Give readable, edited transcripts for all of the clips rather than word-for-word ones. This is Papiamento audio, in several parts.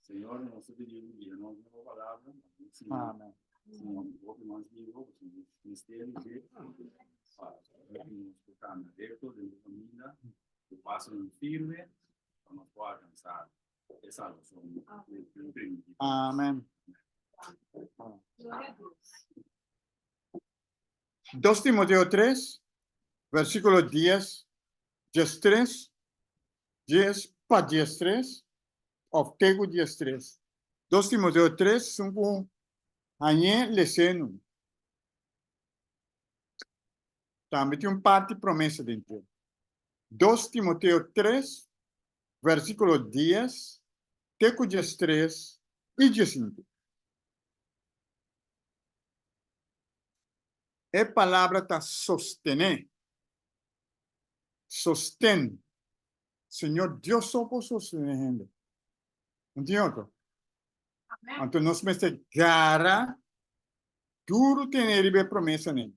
Señor, nos ta pidi bo guia nos den bo palabra. Amen. Señor, bo hopi mas bibo, pasobra nos mester di dje pa nos por cana recto den bo caminda, cu pasonan firme pa nos por alcansa e salvacion cu bo primintí pa nos. Amen. Dos Timoteo tres, versículo dies, diestres, dies pa diestres, òf te ku diestres. Dos Timoteo tres, esun ku hañ'é les'é nu. Tambe tin un parti promesa den dje. Dos Timoteo tres, versículo dies te ku diestres i diesinku. E palabra ta sostené. Sosten. Señor Dios so por sostené hende. No tin otro. Anto nos mester gara duru tene riba e promesanan.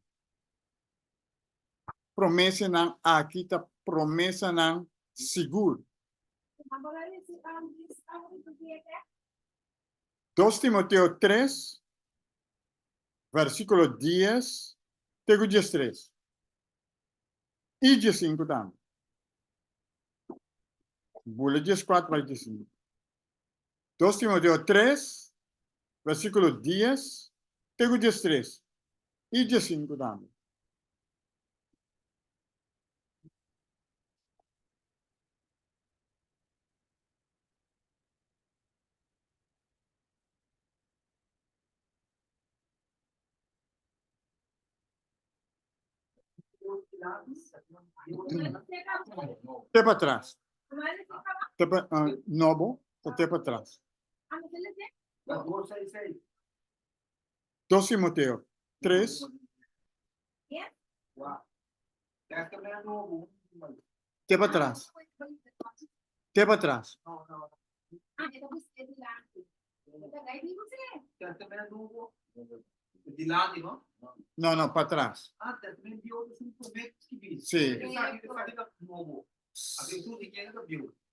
Promesanan aki ta promesanan sigur. Dos Timoteo tres, versíkulo dies te ku diestres i diesinku tambe. Bula dieskuater bai diesinku. Dos Timoteo tres, versíkulo dies te ku diestres i diesinku tambe. Te pa tras. Te pa, uh, nobo, ta te pa tras. Dos Timoteo 3. Te pa tras. Te pa tras. No, no, pa tras. Sí.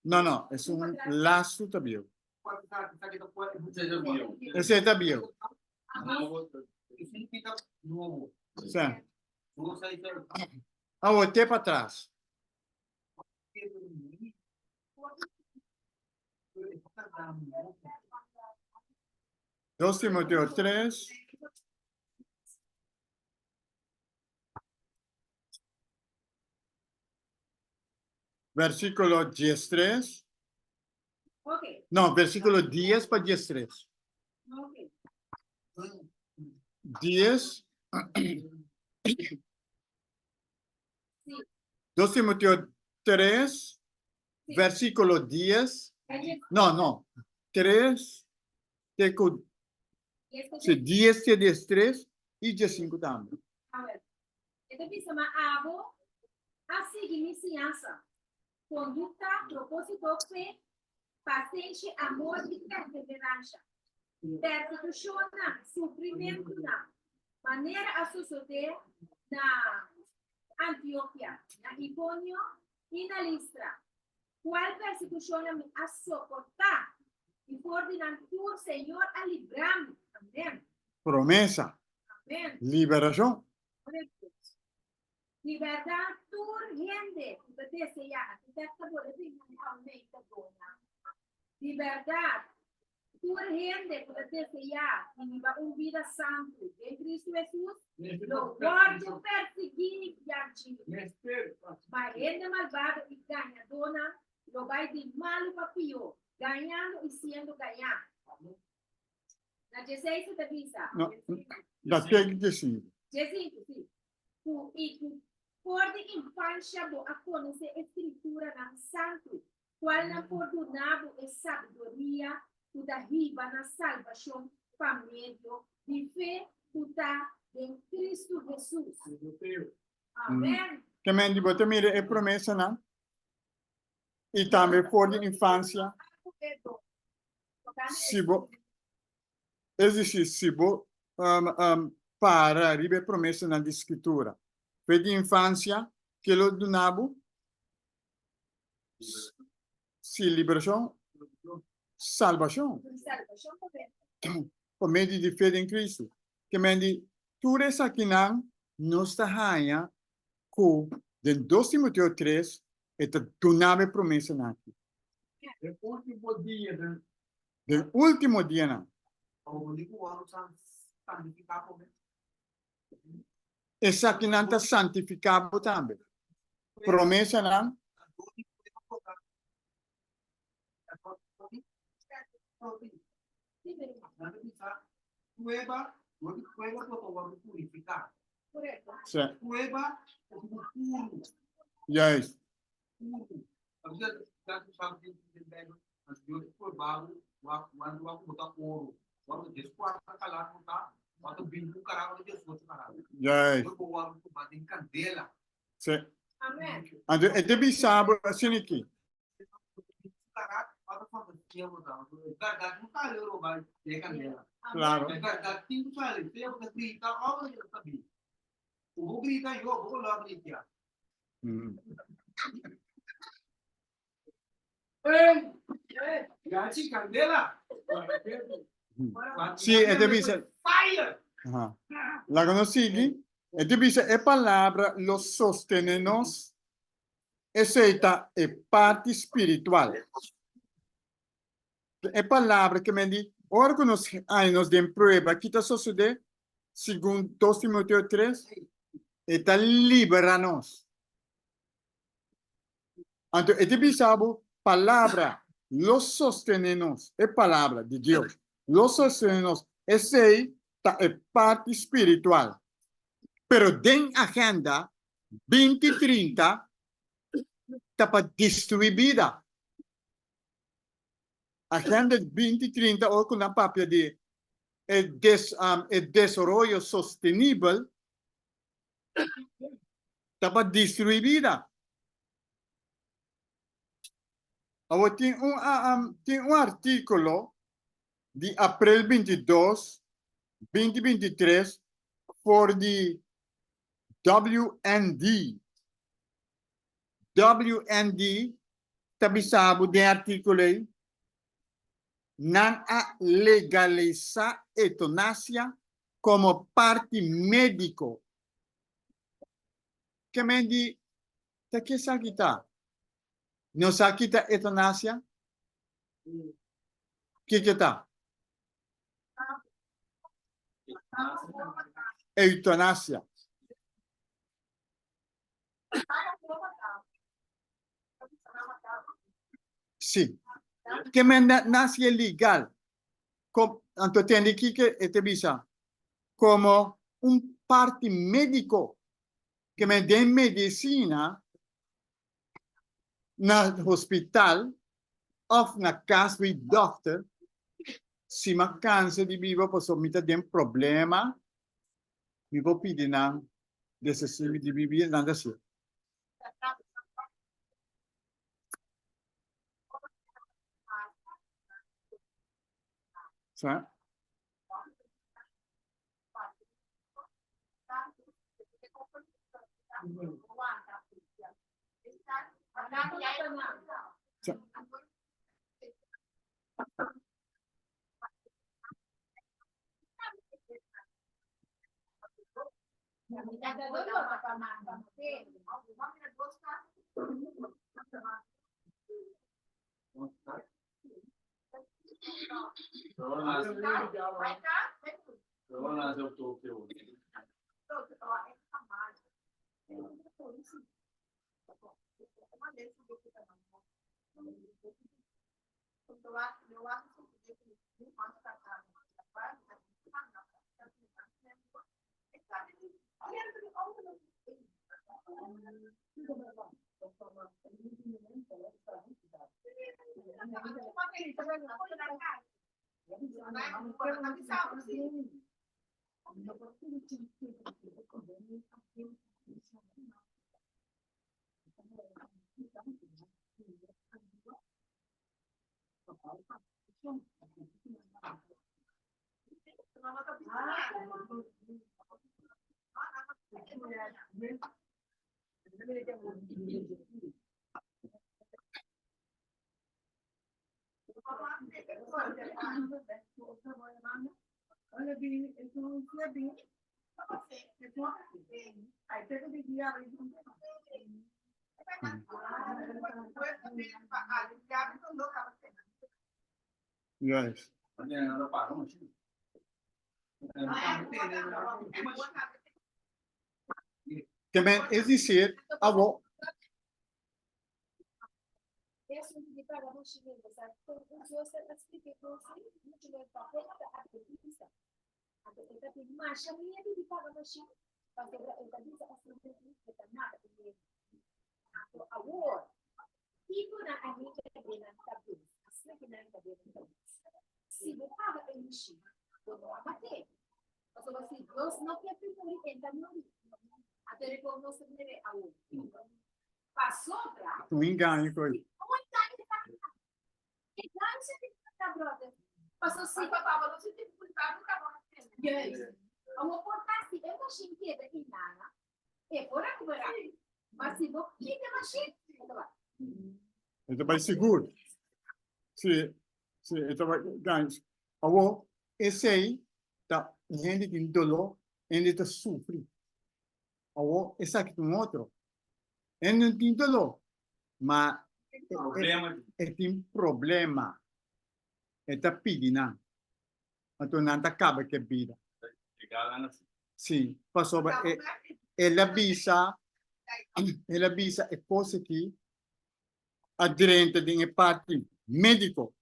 No, no, es un lastu ta bieu. Ese ta bieu. Sí. Awor te pa tras. Dos Timoteo tres. Versículo diestres. No, versículo dies pa diestres. Dies. Dos Timoteo tres, versículo dies. No, no. Tres te ku si dies te diestres i diesinku tambe. E ta bisa, Ma abo a sigui mi siñansa, kondukta, propósito, fe, pasenshi, amor i perseveransha. Persekushonnan, sufrimentunan, manera a sosodé na Antiokia, na Ikonio i na Listra, kual persekushonnan mi a soportá, i for di nan tur Señor a libra mi. Amèn. Promesa. Amèn. Liberashon. Di bèrdat tur hende ku ta deseá aki tèt ta bole bin na mi awe ta dona. Di bèrdat tur hende ku ta deseá di hiba un bida santu den Kristu Hesus lo wòrdu persiguí yanchi. Ma hende malbado i gañadónan lo bai di malu pa pió, gañando i siendo gañá. Na dieseis e ta bisa. No, na te diesinku. Diesinku, si. Ku i ku for di infansha bo a konosé e Skrituranan Santu, kualnan por duna bo e sabiduria ku ta hiba na salbashon pa medio di fe ku ta den Kristu Hesus. Amèn. Ke men di bo ta mira e promesanan i tambe for di infansia. Si bo, es disi, si bo para riba e promesanan di Skritura fe di infansia, ke lo duna bo? Si liberashon, salbashon. Pa medio di fe den Cristo. Ke men di tur esakinan nos ta haña ku den 2 Timoteo 3 e ta duna bo e promesanan aki. Den ultimo dianan. Den ultimo dianan. Esakinan ta santifiká bo tambe. Promesanan. Sí. Juist. Juist. Sí. Anto e ta bisa bo asina aki. Claro. Sí, e ta bisa. Aha. Laga nos sigui. E ta bisa e palabra lo sostene nos. Esei ta e parti spiritual. E palabra ke men di, ora ku nos haña nos den prueba, ki ta sosodé? Segun 2 Timoteo 3, e ta libera nos. Anto e ta bisa bo, palabra lo sostené nos, e palabra di Dios lo sostené nos. Esei ta e parti spiritual. Pero den agenda 2030 ta pa destruí bida. Agenda 2030 ora ku nan papia di e des e desaroyo sostenibel ta pa destruí bida. Awor tin un tin un artíkulo di aprel 22, 2023 for di WND. WND ta bisa bo den artíkulo ei, nan a legalisá eutanasia komo parti médiko. Ke men di ta ke esaki ta? No sa ki ta eutanasia? Kiko ta? Eutanasia. Sí. Ke men nasia legal. Kom, anto tende kiko e ta bisa? Komo un parti médiko. Ke men den medisina na hospital òf na kas di dòkter, si mi a kansa di biba pasobra mi ta den problema, mi por pidi nan deshasí mi di mi bida, nan ta hasié. Sa? Sa. Yes. Ke men, es decir, abo. Un engaño koi. E ta bai sigur. Si, si, e ta bai gancho. Awor, esei ta hende tin doló, hende ta sufri. Awor, esaki ta un otro. Hende no tin doló, ma e tin problema. E ta pidi nan. Anto nan ta kaba ku e bida. Sí, pasobra e, el a bisa, el a bisa e kos aki a drenta den e parti médiko,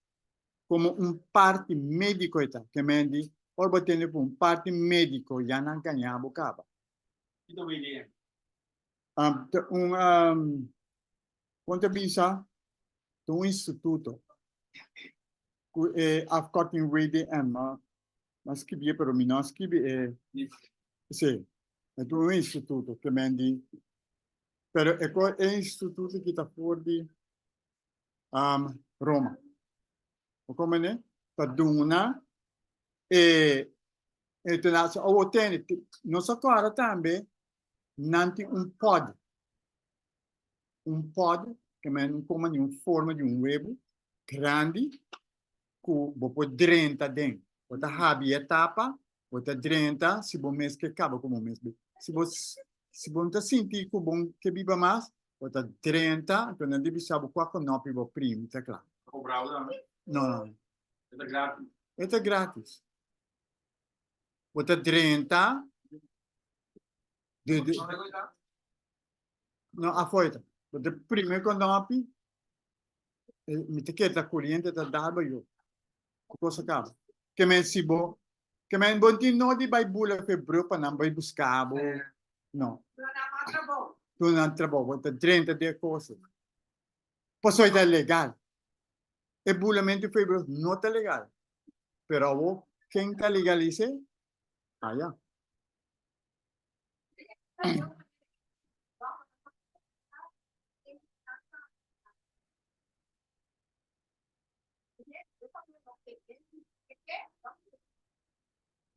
komo un parti médiko e ta. Ke men di, ora bo tende ku un parti médiko ya nan gaña bo kaba. Ta un, kon ta bisa, ta un instituto ku e afkorting WDM, ma a skibié pero mi no a skibi e, sí, e ta un instituto ke men di, pero e ko e instituto ki ta for di Roma. Bo komprende? Ta duna e eutanasia. Awor tende, nos a kòrda tambe nan tin un pod. Un pod ke men un koma di un forma di un webu grandi ku bo por drenta den. Bo ta habi e tapa, bo ta drenta si bo mes ke kaba ku bo mes. Si bo si bo no ta sinti ku bo ke biba mas, bo ta drenta, anto nan di bisa bo kua konopi bo primi, ta kla. No, no. E ta gratis. E ta gratis. Bo ta drenta. De, de, no, afuera. Bo ta primi konopi, mi ta kere ta koriente ta dal bo yo. Kos a kaba. Ke men si bo, ke men bo tin no di bai bula ku e brug pa nan bai buska bo. No. Duna nan trabou. Bo ta drenta den e kos. Pasobra e ta legal. E bulamentu ku e brug no ta legal. Pero awor ken ta legalis'é? Aya.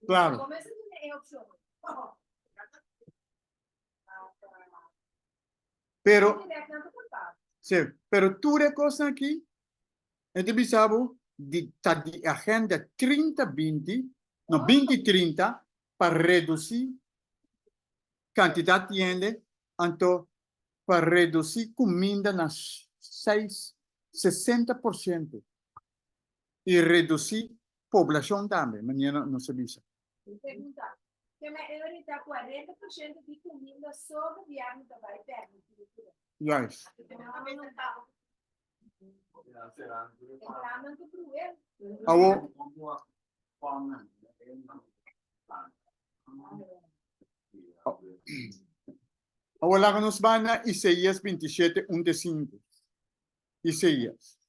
Claro. Pero, sí, pero tur e cosnan aki, e ta bisa bo di ta di agenda 30 binti, no binti 30, pa reduci cantidad di hende, anto pa reduci cuminda na seis, 60% y reduci poblacion tambe, manera nos a bisa. Pregunta, Kema e ahorita 40% di cuminda so gobierno ta bay permiti di kura? Juist. Awo. Awo laga nos bai na Isaías 27, 1 te 5. Isaías.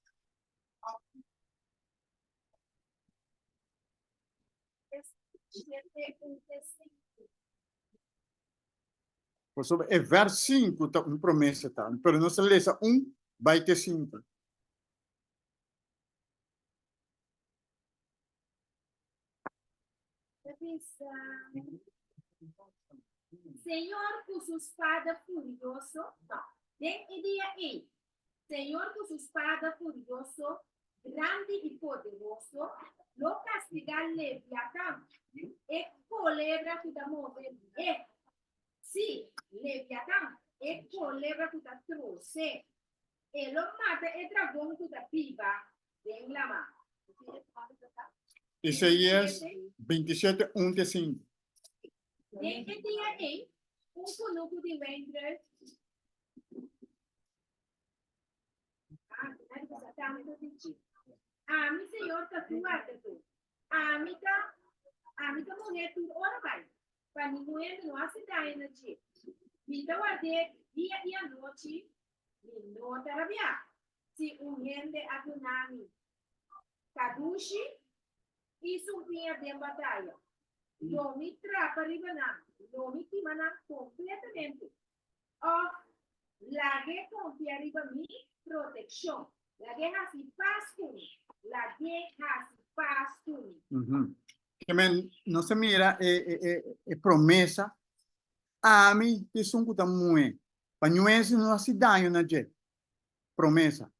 Pasobra e vers 5 ta un promesa ta, pero nos ta lesa 1 bai te 5. Señor ku su spada furioso, no, den e dia ei, Señor ku su spada furioso. grandi i poderoso, lo kastigá Leviatan, e kolebra ku ta move lihé. Sí, Leviatan, e kolebra ku ta trose. E lo mata e dragon ku ta biba den lamá. Isaías 27, 1 te 5. Den e dia ei, un kunuku di wijndruif Ami, Señor, ta tu wardadó. Ami ta, ami ta muhé tur ora bai, pa ningun hende no hasi daño na dje. Mi ta ward'é dia i anochi, mi no ta rabiá. Si un hende a duna mi kadushi i sumpiña den bataya, lo mi trapa riba nan, lo mi kima nan kompletamente. Òf, Lag'é konfia riba mi protekshon. Lag'é hasi pas ku mi. Lag'é hasi pas ku mi. Ke men nos ta mira e e e promesa, Ami ta esun ku ta muhé, pa ñues no hasi daño na dje. Promesa.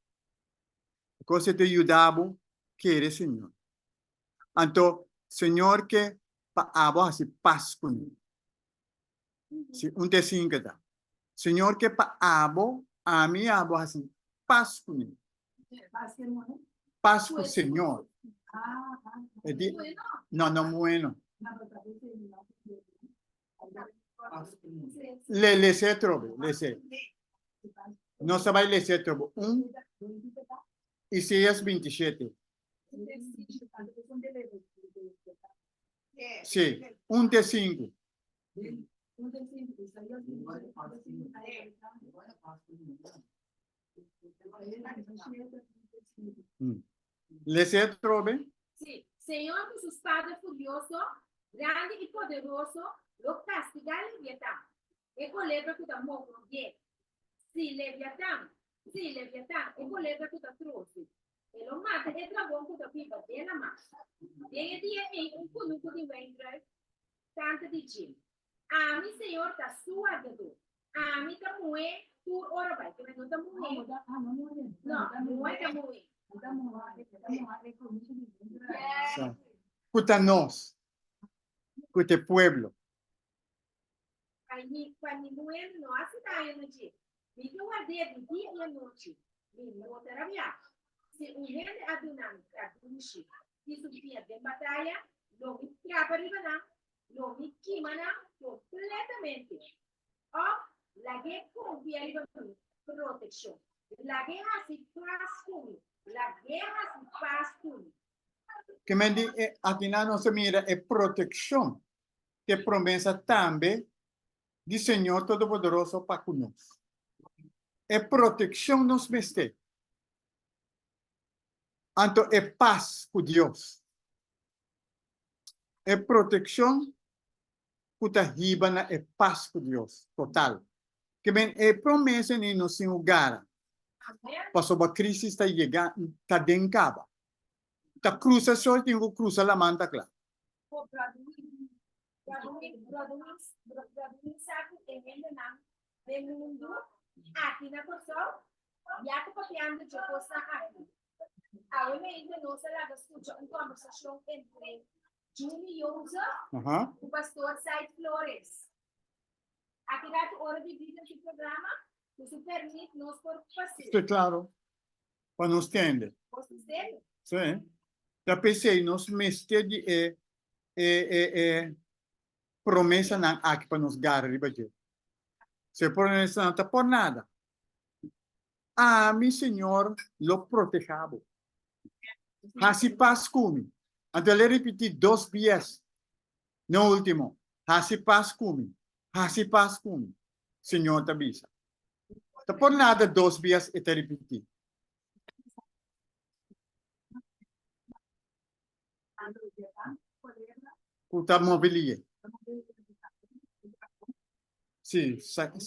Kos e ta yuda bo kere Señor. Anto Señor ke pa abo hasi pas kuné. Si un te sin ta. Señor ke pa abo, ami i abo hasi pas ku mi. Pas ku Señor. E di, no, no bueno. Le lese atrobe, lese. Nos ta bai lese atrobe. Un, Isaías 27. Sí, un te sinku. Lese atrobe. Sí, Señor ku su spada furioso, grandi i poderoso, lo kastigá Leviatán, e kolebra ku ta mokrogué. Sí, Leviatán, sí, Leviatán, e kolebra ku ta trose. E lo mata e dragon ku ta biba den lamá. Den e dia ei un kunuku di wijndruif tanta di dje, Ami, Señor, ta su wardadó. Ami ta muhé tur ora bai. Keme no ta muhé. No, muhé ta muhé. Sa. Ku ta nos, ku ta e pueblo. Pa ni, pa ningun hende no hasi daño na dje. Mi ta ward'é di dia i anochi. Mi no ta rabiá. Si un hende a duna mi tradushi i su pia den bataya, lo mi trapa riba nan, lo mi kima nan kompletamente. Òf, lag'é konfia riba mi protekshon. Lag'é hasi pas ku mi. Lag'é hasi pas ku mi. Ke men di e akinan nos ta mira e protekshon te promesa tambe di Señor Todopoderoso pa ku nos. E protekshon nos mester. Anto e pas ku Dios. E protekshon ku ta hiba na e pas ku Dios total. Ke men e promesa ni nos tin ku gara. Pasobra krisis ta yega, ta den kaba. Ta krusa sol tin ku krusa laman ta kla. Bradwin sa ku e hendenan den mundu aki na Kòrsou ya ta papiando dje kosnan aki. Awe mente nos a laga skucha un kòmbersashon entre Juni Jozef ku Pastor Said Flores. Aki ratu ora di bida su programa, ku su permit nos por pas'é. Sí, klaro. Pa nos tende. Bos ta serio? Sí. Ta p'esei nos mester di e e e e promesanan aki pa nos gara riba dje. Si e promesanan ta por nada, ami, Señor, lo protehá bo. Hasi pas ku mi. Anto el a ripití dos bies. No último, hasi pas ku mi, hasi pas ku mi, Señor ta bisa. Ta por nada dos bias e ta ripití. Ku ta mobilie. Sí, Satan.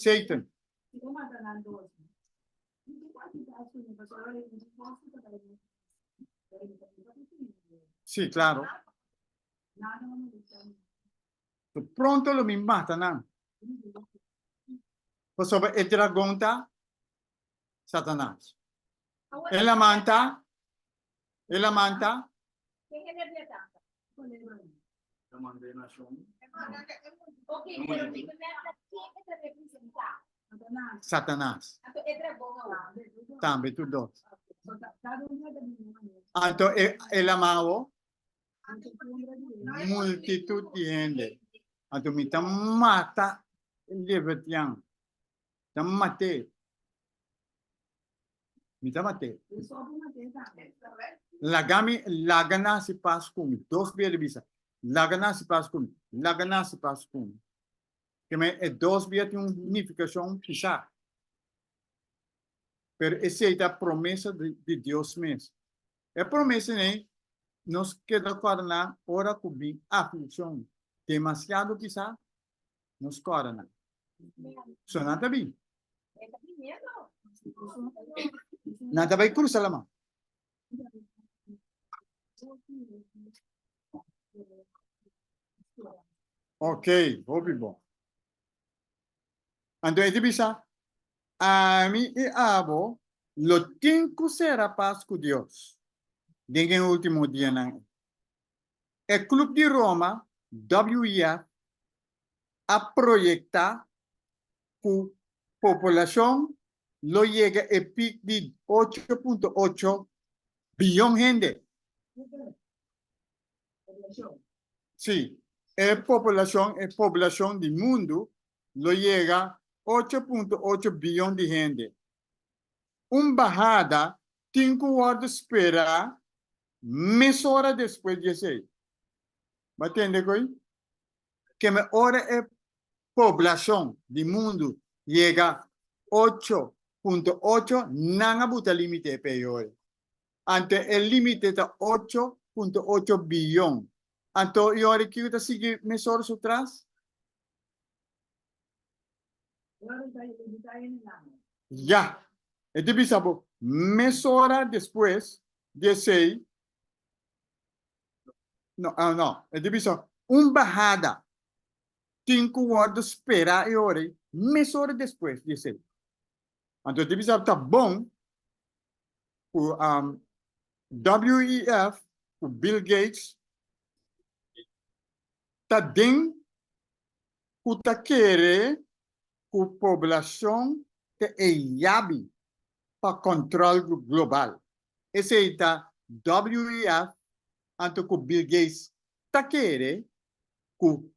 Sí, claro. Pronto lo mi mata nan. Pasobra e dragon ta Satanas. E laman ta. E lamanta. Ken e Leviatán ta? Ta manda e nashon. Ok, pero mi ta mester ken e ta representá? Satanas. Anto e dragon awor. Tambe tur dos. Anto e e laman awor? Multitut di hende. Anto mi ta mata e Leviatán. Ta mat'é. Mi ta mat'é. Laga mi, laga nan hasi pas ku mi. Dos bia el a bisa, Laga nan hasi pas ku mi, laga nan hasi pas ku mi. Keme e dos bia tin un nifikashon pisá. Pero esei ta promesa di Dios mes. E promesa ei nos keda kòrda nan ora ku bin aflikshon demasiado pisá, nos kòrda nan. So nan ta bin. Nan ta bai krusa laman. Ok, hopi bon. Anto e ta bisa, Ami i abo lo tin ku sera pas ku Dios den e último dianan ei. E Club di Roma, WEF, a proyektá ku populashon lo yega e pik di 8.8 biyon hende. Sí, e populashon e poblashon di mundu lo yega 8.8 biyon di hende. Un bahada tin ku wòrdu sperá mesora despues di esei. Bo a tende koe? Keme ora e poblashon di mundu yega 8.8, nan a buta limite p'e yori. Anto e limite ta 8.8 biyon. Anto yori kiko ta sigui mesora su tras? Ya, e ta bisa bo mesora despues di esei, no, ah, no, e ta bisa un bahada tin ku wòrdu sperá e ora ei mesora despues di esei. Anto e ta bisa ta bon ku WEF ku Bill Gates ta den ku ta kere ku poblashon ta e yabi pa kòntròl global. Esei ta WEF anto ku Bill Gates ta kere ku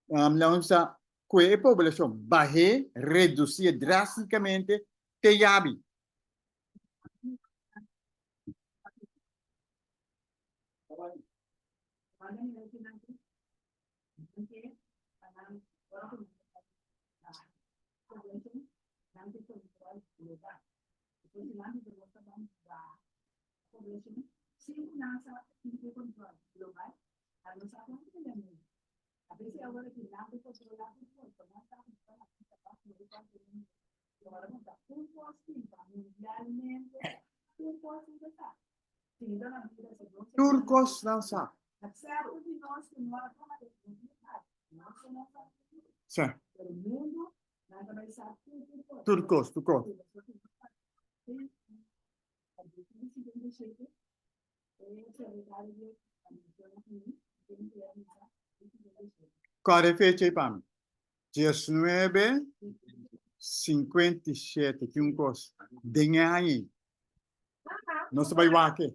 laga ku e poblashon bah'é, redusié drástikamente te yabi. Tur kos nan sa. Sa. Tur kos, tur kos. Kòrda e fecha ei pa mi. Diesnuebe 57 ki un kos den e aña ei. Nos ta bai wak e.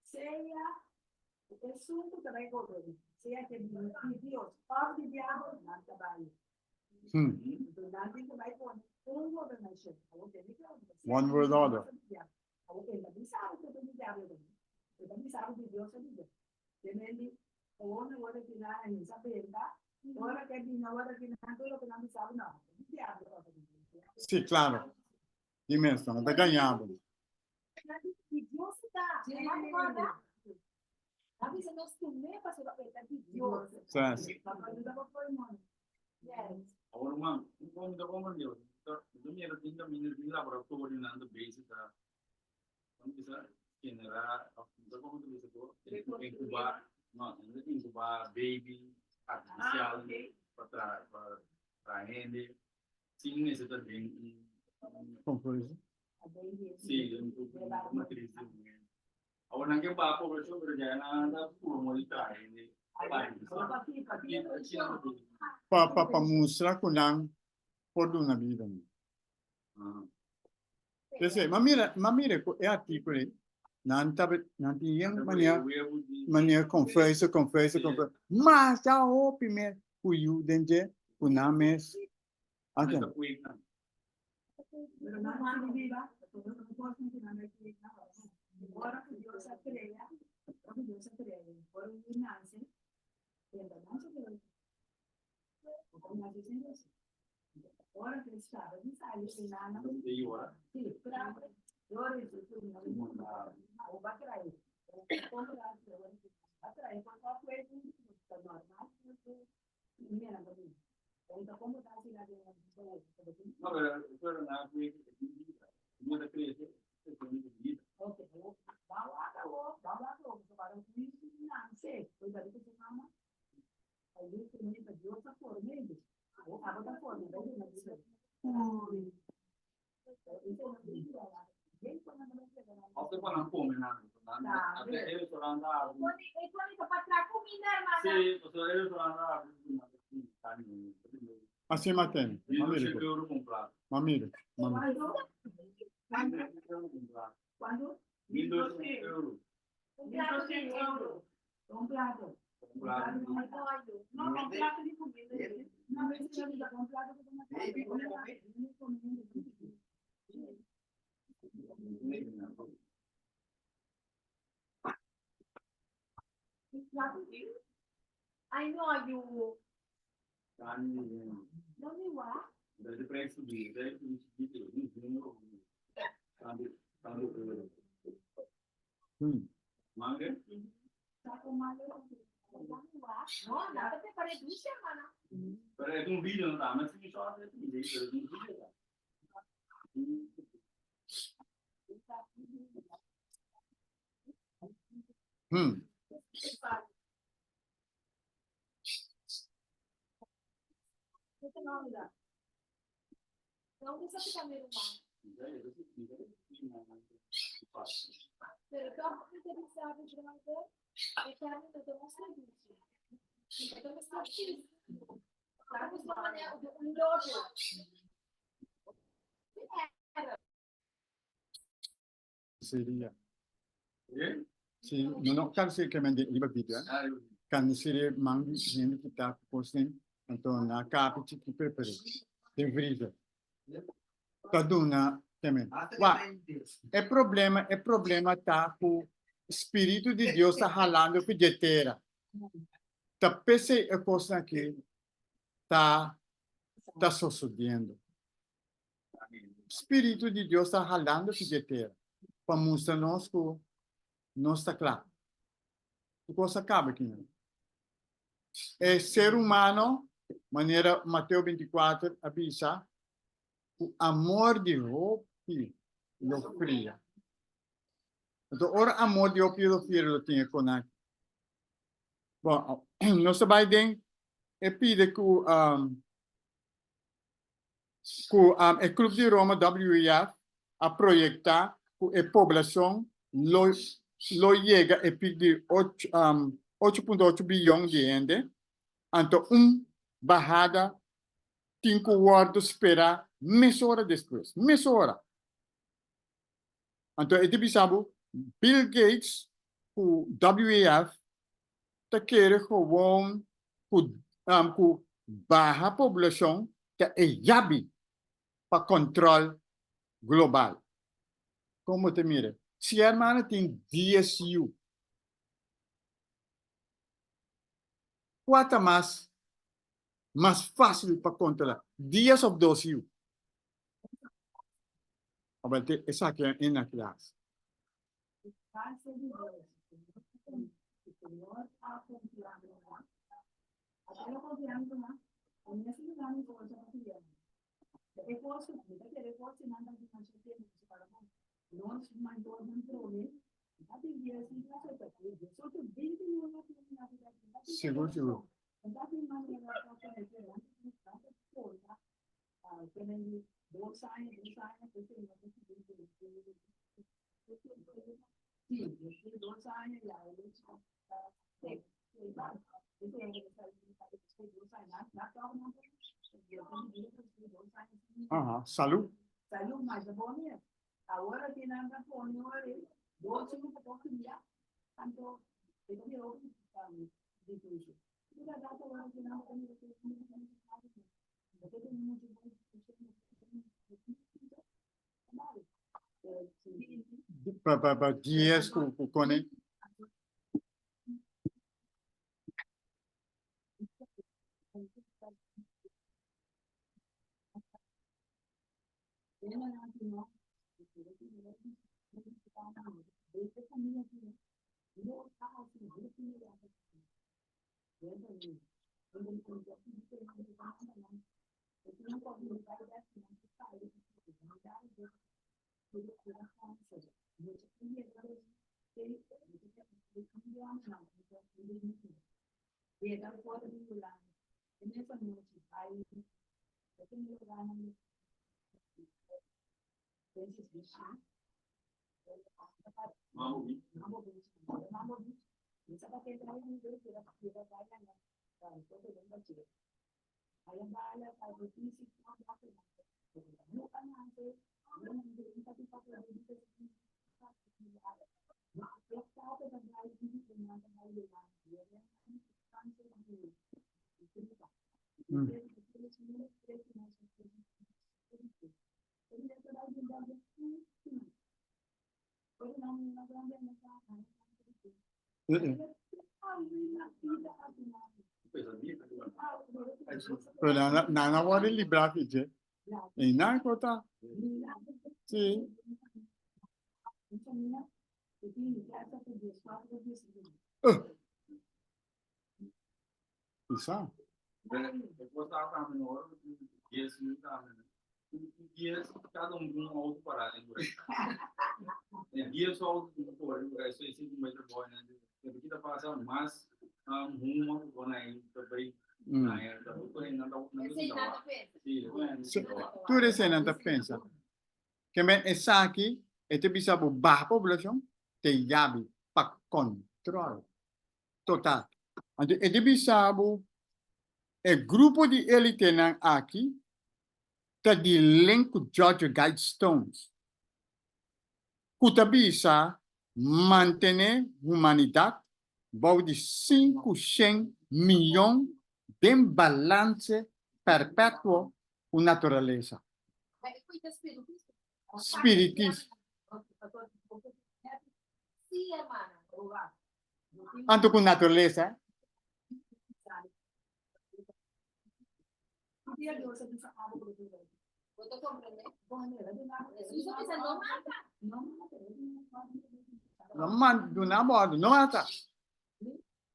Sea esun ku ta bai goberná, sea ke di Dios òf di diabel, nan ta bai. Enton nan tin ku bai pone un gobernashon. Awor tene ke un. One world order. Awor e ta bisa ku ta di diabel tambe. E ta bisa ku di Dios a di. Tene di ora ora ki nan a hisa benta, ora ke bini ora ki nan tur loke nan bisa no, di diabel òf di Dios. Sí, claro. Di mes, nan ta gaña bo. Sí. Awor, man, un. Kon ta kon Dios. Ta mira tin kaminda tin laboratorionan ta bezig ta kon bisa generá òf ta kon ta bisa ku inkubá no inkubá baby artifisial pa traha pa traha hende sin mester ta den un si den un matris di un hende. Awor nan ke baha poblashon pero ya nan ta puru modo di traha hende Pa pa pa mustra ku nan por duna bida mi. P'esei, m'a mira, m'a mira ku e artíkulo ei, nan ta nan tin yen manera manera konfuso, konfuso, konfuso. Masha hopi mes ku yu den dje ku nan mes. No, pero pero na ku no ta crece, e ta vida. Of te pa nan come nan. Nan e restaurant ta abri. E pone ta pa traha cuminda, hermana. Sí, pasobra e restaurant ta abri. Así Martin, ma mira 1200 euro pa un plato. Ma mira, ma mira. 1200 euro pa un plato. Cuánto? 1200 euro. Un plato di euro. Un plato. Un plato. No, un plato di comida. No, un plato di comida. Ai no, yu. No mi wa. De prijs subir, de tanto euro. Mangre? No, nada te parece dulce, hermana. Pero es un video, no, maar het is zo altijd een idee, pero es un video. No gusta pica mi ruman. Pero toch mi ta bisa bo brother, e carne no ta mustra dushi. No ta mustra vies. Ta mustra manera di un lobo. Seria. Si, no no kan si ke men de riba video. Eh? Kan seria man di hende ki ta posten anto na kapi chiki prepare den freezer. Ta duna kemen. Wa, e problema, e problema ta ku spiritu di Dios ta halando ku dje tera. Ta p'esei e kosnan aki ta ta sosodiendo. Spiritu di Dios ta halando su dje tera pa mustra nos ku nos ta kla. Tur kos a kaba kinan. E ser humano, manera Mateo 24 a bisa, ku amor di hopi lo fria. Anto ora amor di hopi lo fria lo tin e konaki. Bon, nos ta bai den e pide ku um, ku e Club di Roma, WEF, a proyektá ku e poblashon lo lo yega e pik di 8.8 biyon di hende, anto un bahada tin ku wòrdu sperá mesora despues, mesora. Anto e ta bisa bo Bill Gates ku WEF ta kere gewoon ku ku baha poblashon ta e yabi pa kòntròl global. Kon bo ta mira? Si e hermana tin dies yu, kua ta mas mas fásil pa kontrolá, dies òf dos yu? Awel esaki e na klas. Sigur, sigur. Aha, salú. Pa pa pa dies ku ku kone. Pero nan nan a wòrdu librá fi dje. I nan ku ta. Sí. Uh. Isa. Tur eseinan ta pensa. Ke men esaki e ta bisa bo baha poblashon te yabi pa kòntròl total. Anto e ta bisa bo e grupo di elitenan aki ta di link ku Georgia Guidestones ku ta bisa mantené humanidat bou di 500 miyon den balanse perpetuo ku naturalesa. Spiritismo. Anto ku naturalesa? No man, duna bo ordu, no mata.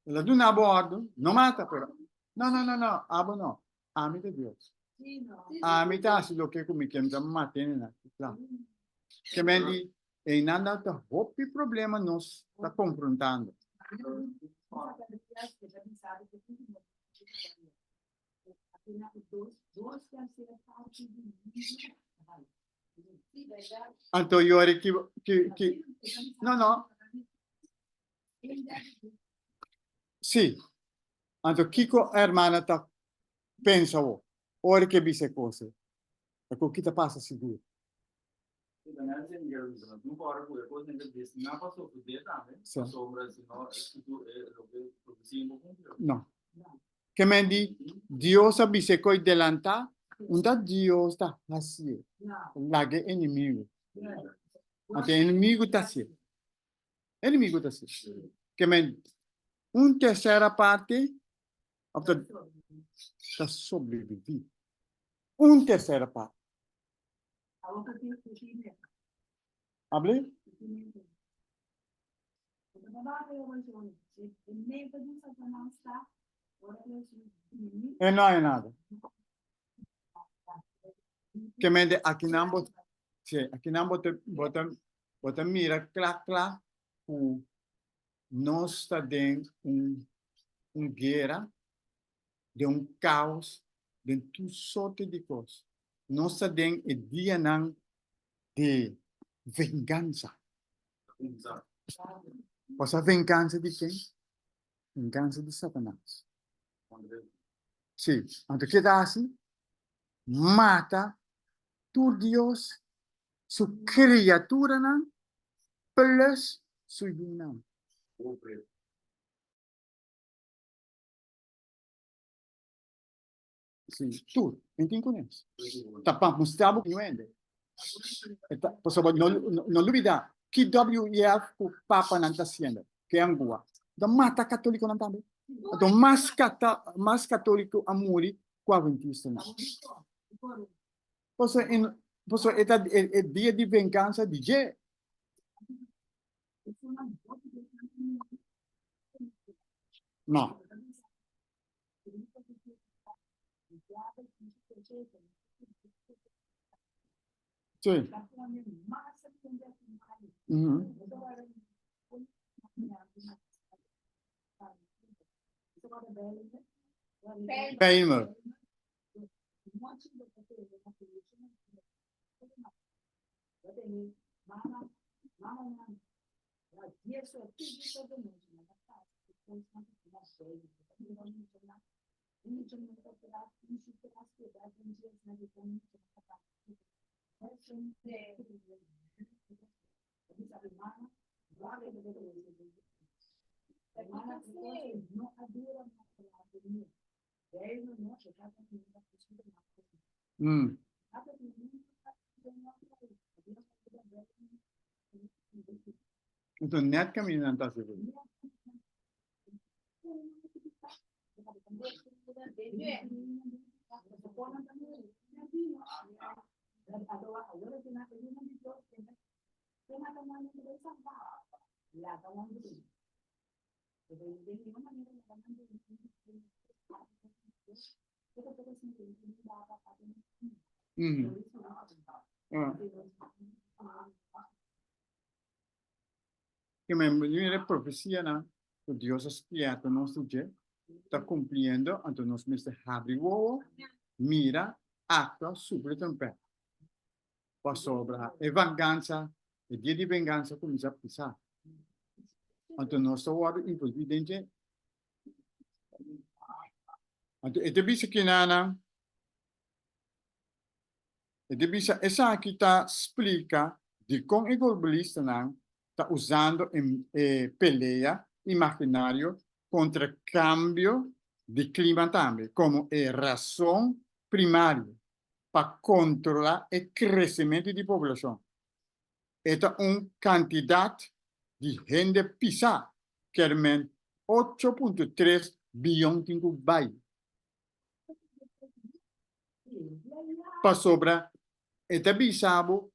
El a duna bo ordu, no mata, pero no, no, no, no, abo no. Ami ta Dios. Ami ta hasi loke ku mi ke, mi ta mata hende nan. Kla. Ke men di, einan ta hopi problema nos ta konfrontando. Anto yori ki ki ki no no si anto kiko hermana ta pensa wo ora ke bisa e kos ei e ku kita pasa sigur. No. Ke men di Dios a bisa e koi delantá, unda Dios ta hasié? Laga e enemigu. Anto e enemigu ta hasié. Enemigu ta hasié. Ke men un tersera parti of ta ta sobreviví. Un tersera parti. Hable? E no hay nada. Ke mente aki nan bo, sí, aki nan bo te, bo te. Bo ta mira kla kla ku nos ta den un un guera, den un kaos, den tur sorte di kos. Nos ta den e dianan di vengansa. Bo sa vengansa di ken? Vengansa di Satanas. Sí, anto ke ta hasi? Mata tur Dios su kriaturanan plus su yunan. Sí, tur. En tin kunes. Ta pa mustra bo hende. Pasobra no, no lubida ki WEF ku papanan ta hasiendo. Ke angua. Ta mata katolikonan tambe. Anto mas kata, mas katoliko a muri ku adventistanan. Pasobra en, pasobra e ta e, e dia di vengansa di dje. No. Sí. Mhm. Bijlmer. Mm. Enton net caminda nan ta haci por. Mm. Ah. Ke men mira e profesianan ku Dios a spièrta nos di dje ta kumpliendo, anto nos mester habri wowo, mira, aktua, supli trompèt. Pasobra e vangansa, e dia di vengansa kuminsá pisa. Anto nos ta wòrdu envolví den dje. Anto e ta bisa kinanan, e ta bisa esaki ta splika dikon e globalistanan ta usando e pelea imaginario kontra kambio di klima tambe komo e rason primario pa kontrolá e kresementu di poblashon. E ta un kantidat di hende pisá, kermen 8.3 biyon tin ku bai. Pasobra e ta bisa bo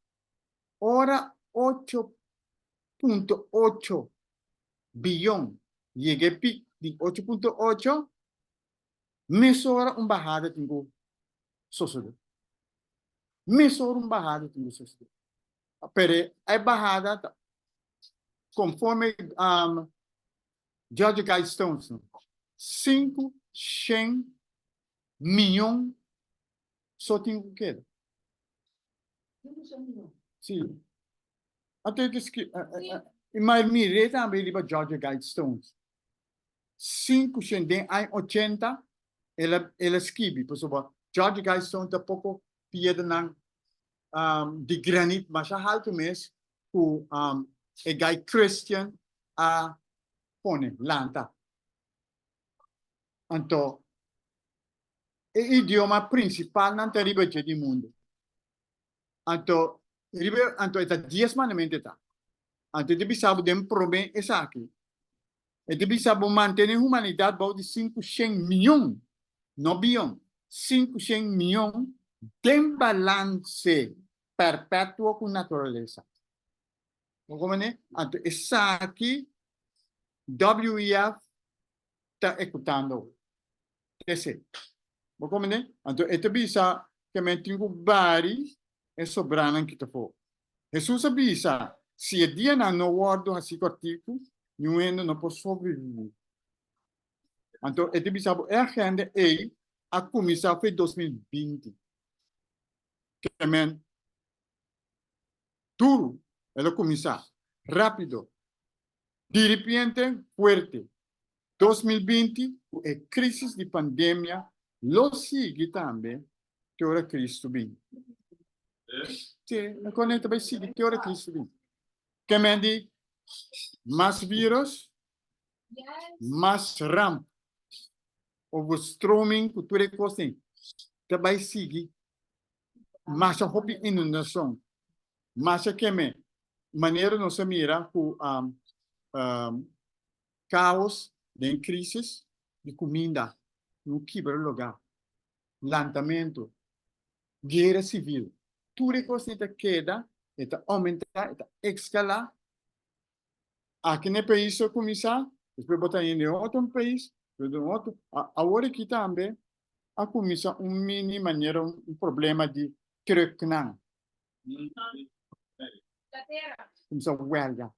ora 8.8 biyon yega e pik di 8.8, mesora un bahada tin ku sosodé. Mesora un bahada tin ku sosodé. Pero e bahada ta konforme um, Georgia Guidestones, no? Sinku shen miyon so tin ku keda. Sí. Anto e ta skri, ma mir'é tambe riba Georgia Guidestones. 500 den aña 80 el a el a skibi pasobra George Guystone ta poko piedranan um, di granit masha haltu mes ku um, e guy Christian a pone lanta. Anto e idioma principalnan ta riba dje di mundu. Anto riba anto e ta dies mandamento e ta. Anto e ta bisa bo den prome esaki. E ta bisa bo mantene humanidat bou di 500 mion, no bion, 500 mion den balanse perpetuo ku naturalesa. Bo komprende? Anto esaki WEF ta ehekutando. Esei. Bo komprende? Anto e ta bisa ke men tin ku bari e sobranan kita afó. Hesus a bisa. Si e dianan no wòrdu hasí kòrtiku, niun hende no por sobreviví. Anto e ta bisa bo e agenda ei a kuminsá for 2020. Ke men duru el a kuminsá, rápido, diripiente fuerte. 2020 ku e krísis di pandemia lo sigui tambe te ora Kristu bin. Sí, e kone ta bai sigui te ora Kristu bin. Ke men di mas vírus, mas ramp, overstroming ku tur e kos ei ta bai sigui masha hopi inundashon, masha keme manera nos a mira ku kaos den krisis di kuminda, no kibra lugá, lantamentu, guera sivil, tur e kos ei ta keda, e ta oumentá, e ta eskalá. Aki na e pais a kuminsá, despues bo ta hende den otro pais, despues den otro. Awor aki tambe a kuminsá un mini manera un problema di trùknan. Kuminsá wèlga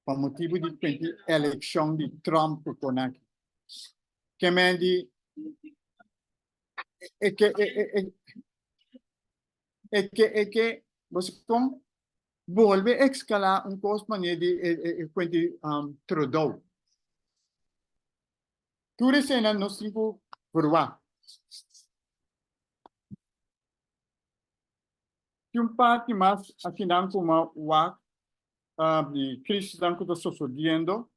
pa motibu di kuenti elekshon di Trump ku kon aki. Ke men di e ke e e e e ke e ke bo sa kon bolbe eskalá un kos manera di e e e kuenti Trudeau. Tur eseinan nos tin ku verwagt. Tin un parti mas akinan ku mi a wak di krisisnan ku ta sosodiendo.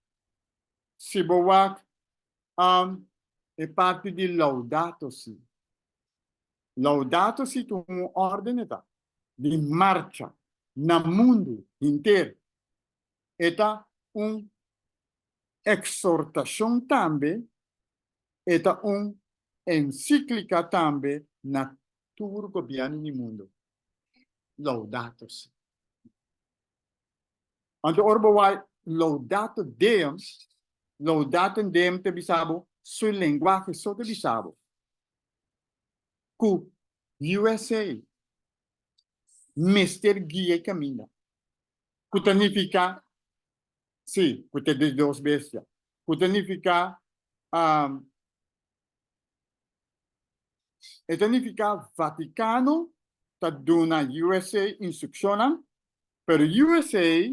Si bo wak e parti di Laudato Si. Laudato Si ta un órden e ta di marcha na mundu henter. E ta un eksortashon tambe, e ta un ensíklika tambe na tur gobièrnu di mundu. Laudato Si. Anto ora bo wak Laudato Deum, Laudatum Deum ta bisa bo, su lenguahe so ta bisa bo ku USA mester guia e kaminda, ku ta nifiká, si, ku ta di dos bestia, ku ta nifiká, E ta nifiká Vatikano ta duna USA instrukshonnan, pero USA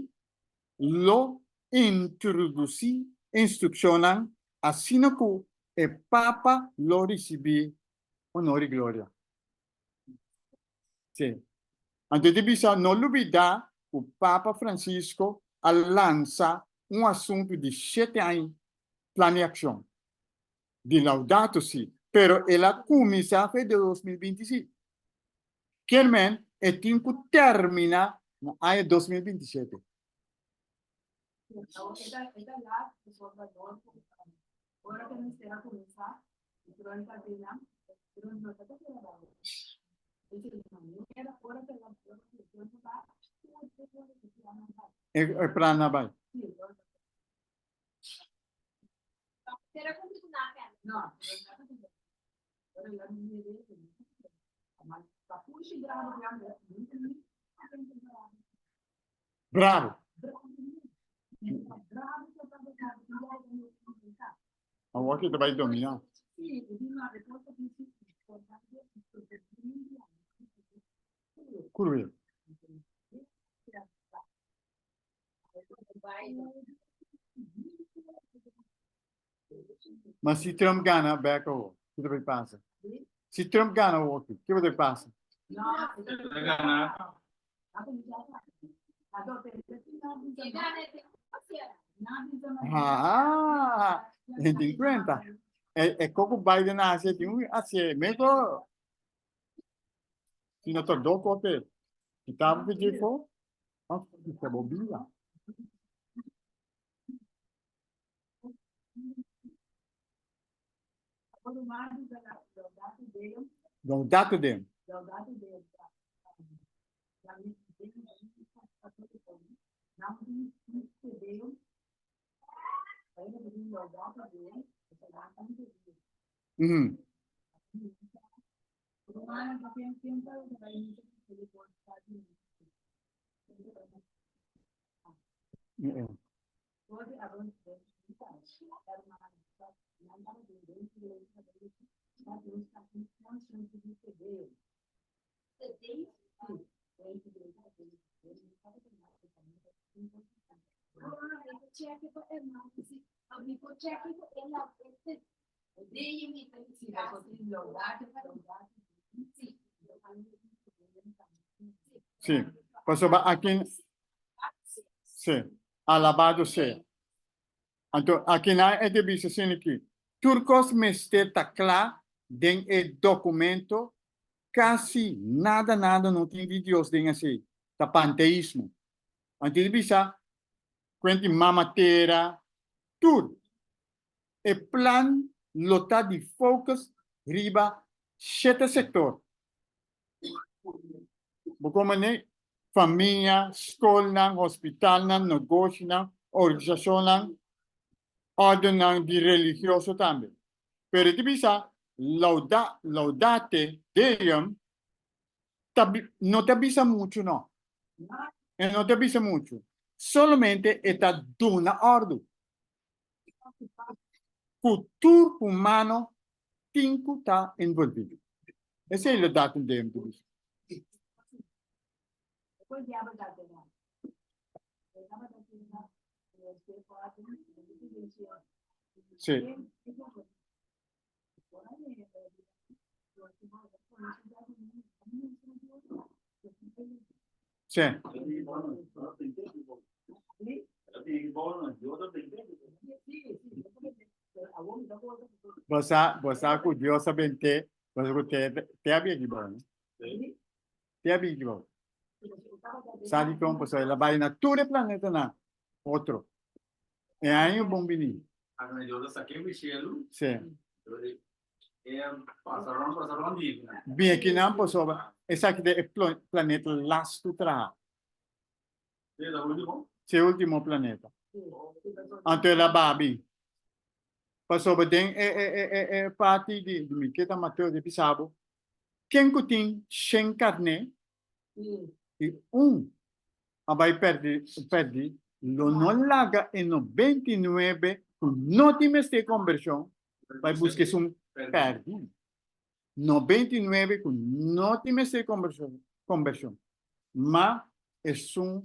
lo introdusí instrukshonnan asina ku e Papa lo risibí honor i gloria. Sí. Anto e ta bisa no lubidá ku Papa Francisco a lansa un asuntu di shete aña plan di akshon. Di Laudato Si, pero el a cuminsa fe di 2020 si. Kier men e tin cu termina na aña 2027. E plan a bay. Bravo. Awor ki ta bai dominá. Kurwe. Ma si Trump gana bek awor, ki ta bai pasa? Si Trump gana awor aki, ki ta bai pasa? Ah, e tin cuenta. E, e koko Biden a hasi, tin un hasi meko. Si no ta do kope, kita bo pidi fo. Of kita bo bida. Laudato Deum. Mm. Sí, pasobra aki, sí, alabado sea. Anto akinan e ta bisa asina aki, tur kos mester ta kla den e dokumento, kasi nada nada no tin di Dios den esei, ta panteismo. Anto e ta bisa, kuenti mama tera, tur e plan lo ta di focus riba shete sektor. Bo komo ne famia, skolnan, hospitalnan, negoshinan, organisashonnan, ordennan di religioso tambe. Pero e ta bisa lauda, laudate Deum ta no ta bisa muchu no. E no ta bisa muchu. Solamente e ta duna ordu ku tur humano tin ku ta envolvido. Esei lo datum Deum ta bisa. Sí. Sí. Bo sa, bo sa ku Dios a bent'é, bo sa ku te, te a bin aki bou, no? Te a bin aki bou. Sa dikon? Pasobra el a bai na tur e planetanan otro. E aña bon bini. Sí. Bin akinan pasobra esaki ta e planeta lastu traha. Sí, e ultimo planeta. Anto el a babi. Pasobra den e e e e e parti di mi ke ta Mateo di bisa bo, ken ku tin shen karné i un a bai pèrdí pèrdí, lo no laga e 99 ku no tin mester kombershon bai buska esun pèrdí. 99 ku no tin mester kombershon kombershon, ma esun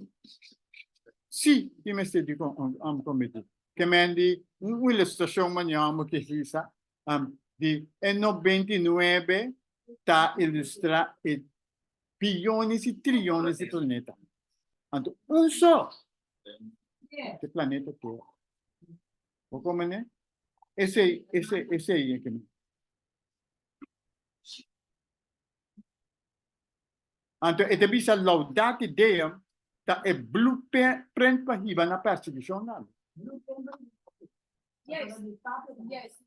sí tin mester di kombertí. Ke men di un ilustrashon manera bo ke hisa di e 99 ta ilustrá e biyones i triyones di planeta. Anto un so e planeta Tera. Bo komprende? Esei, esei, esei e ke mi. Anto e ta bisa Laudate Deum ta e blueprint pa hiba na persekushon tambe. Yes, yes.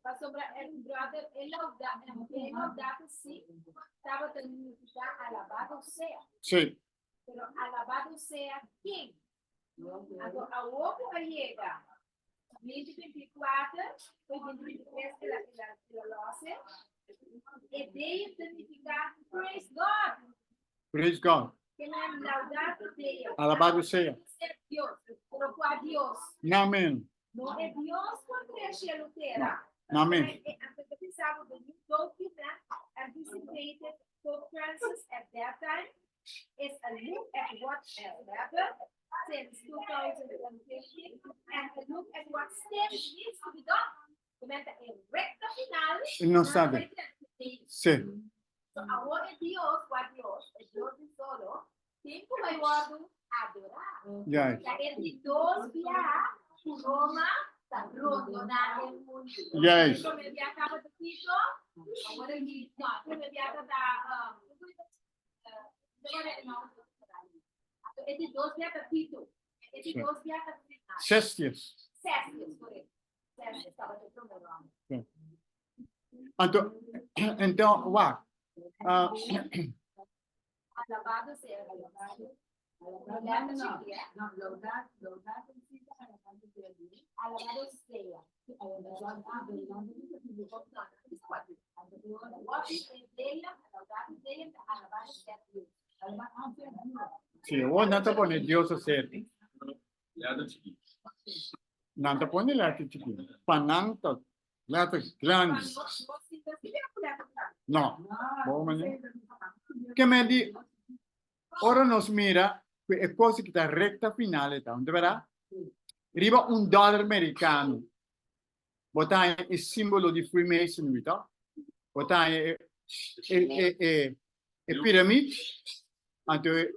Pasobra e brother e lauda, e laudato si tabata nifiká alabado sea. Sí. Pero alabado sea ken? Anto awor ku a yega 2024, foi 2023 el a, el a, el a lose. E Deum ta nifiká praise God. Praise God. Ke nan laudato Deum. Alabado sea. Sea Dios. Pero kua Dios? Amen. No e Dios ku a krea shelu tera. Amen. Anto ta bisa bo the new document anticipated Pope Francis at that time is a look at what has happened since 2015 and a look at what still needs to be done. Comenta e recta final. No sabe. Sí. So awor e Dios, kua Dios? E Dios di solo, tin ku bai wòrdu adorá. Juist. Ta e di dos biaha ku Roma ta rondoná e mundu. Juist. E promé biaha tabata Tito, awor e di, no, e promé biaha tabata, e di dos biaha ta Tito, e di dos biaha ta Cestius. Cestius, korekto. Cestius tabata e promé hòmber. Anto, enton, wak. Ah, Alabado sea Dios. Alabado sea. Si, awor nan ta pone Dios aserka. Letter chikí. Nan ta pone letter chikí. Pa nan ta letter grandi. No. Bon manera. Ke men di, ora nos mira ku e kos ki ta rekta final e ta, no ta berdad? Riba un dòler merikano, bo ta haña e símbolo di Freemasonry, to? Bo ta haña e, e, e, e, e piramid, anto e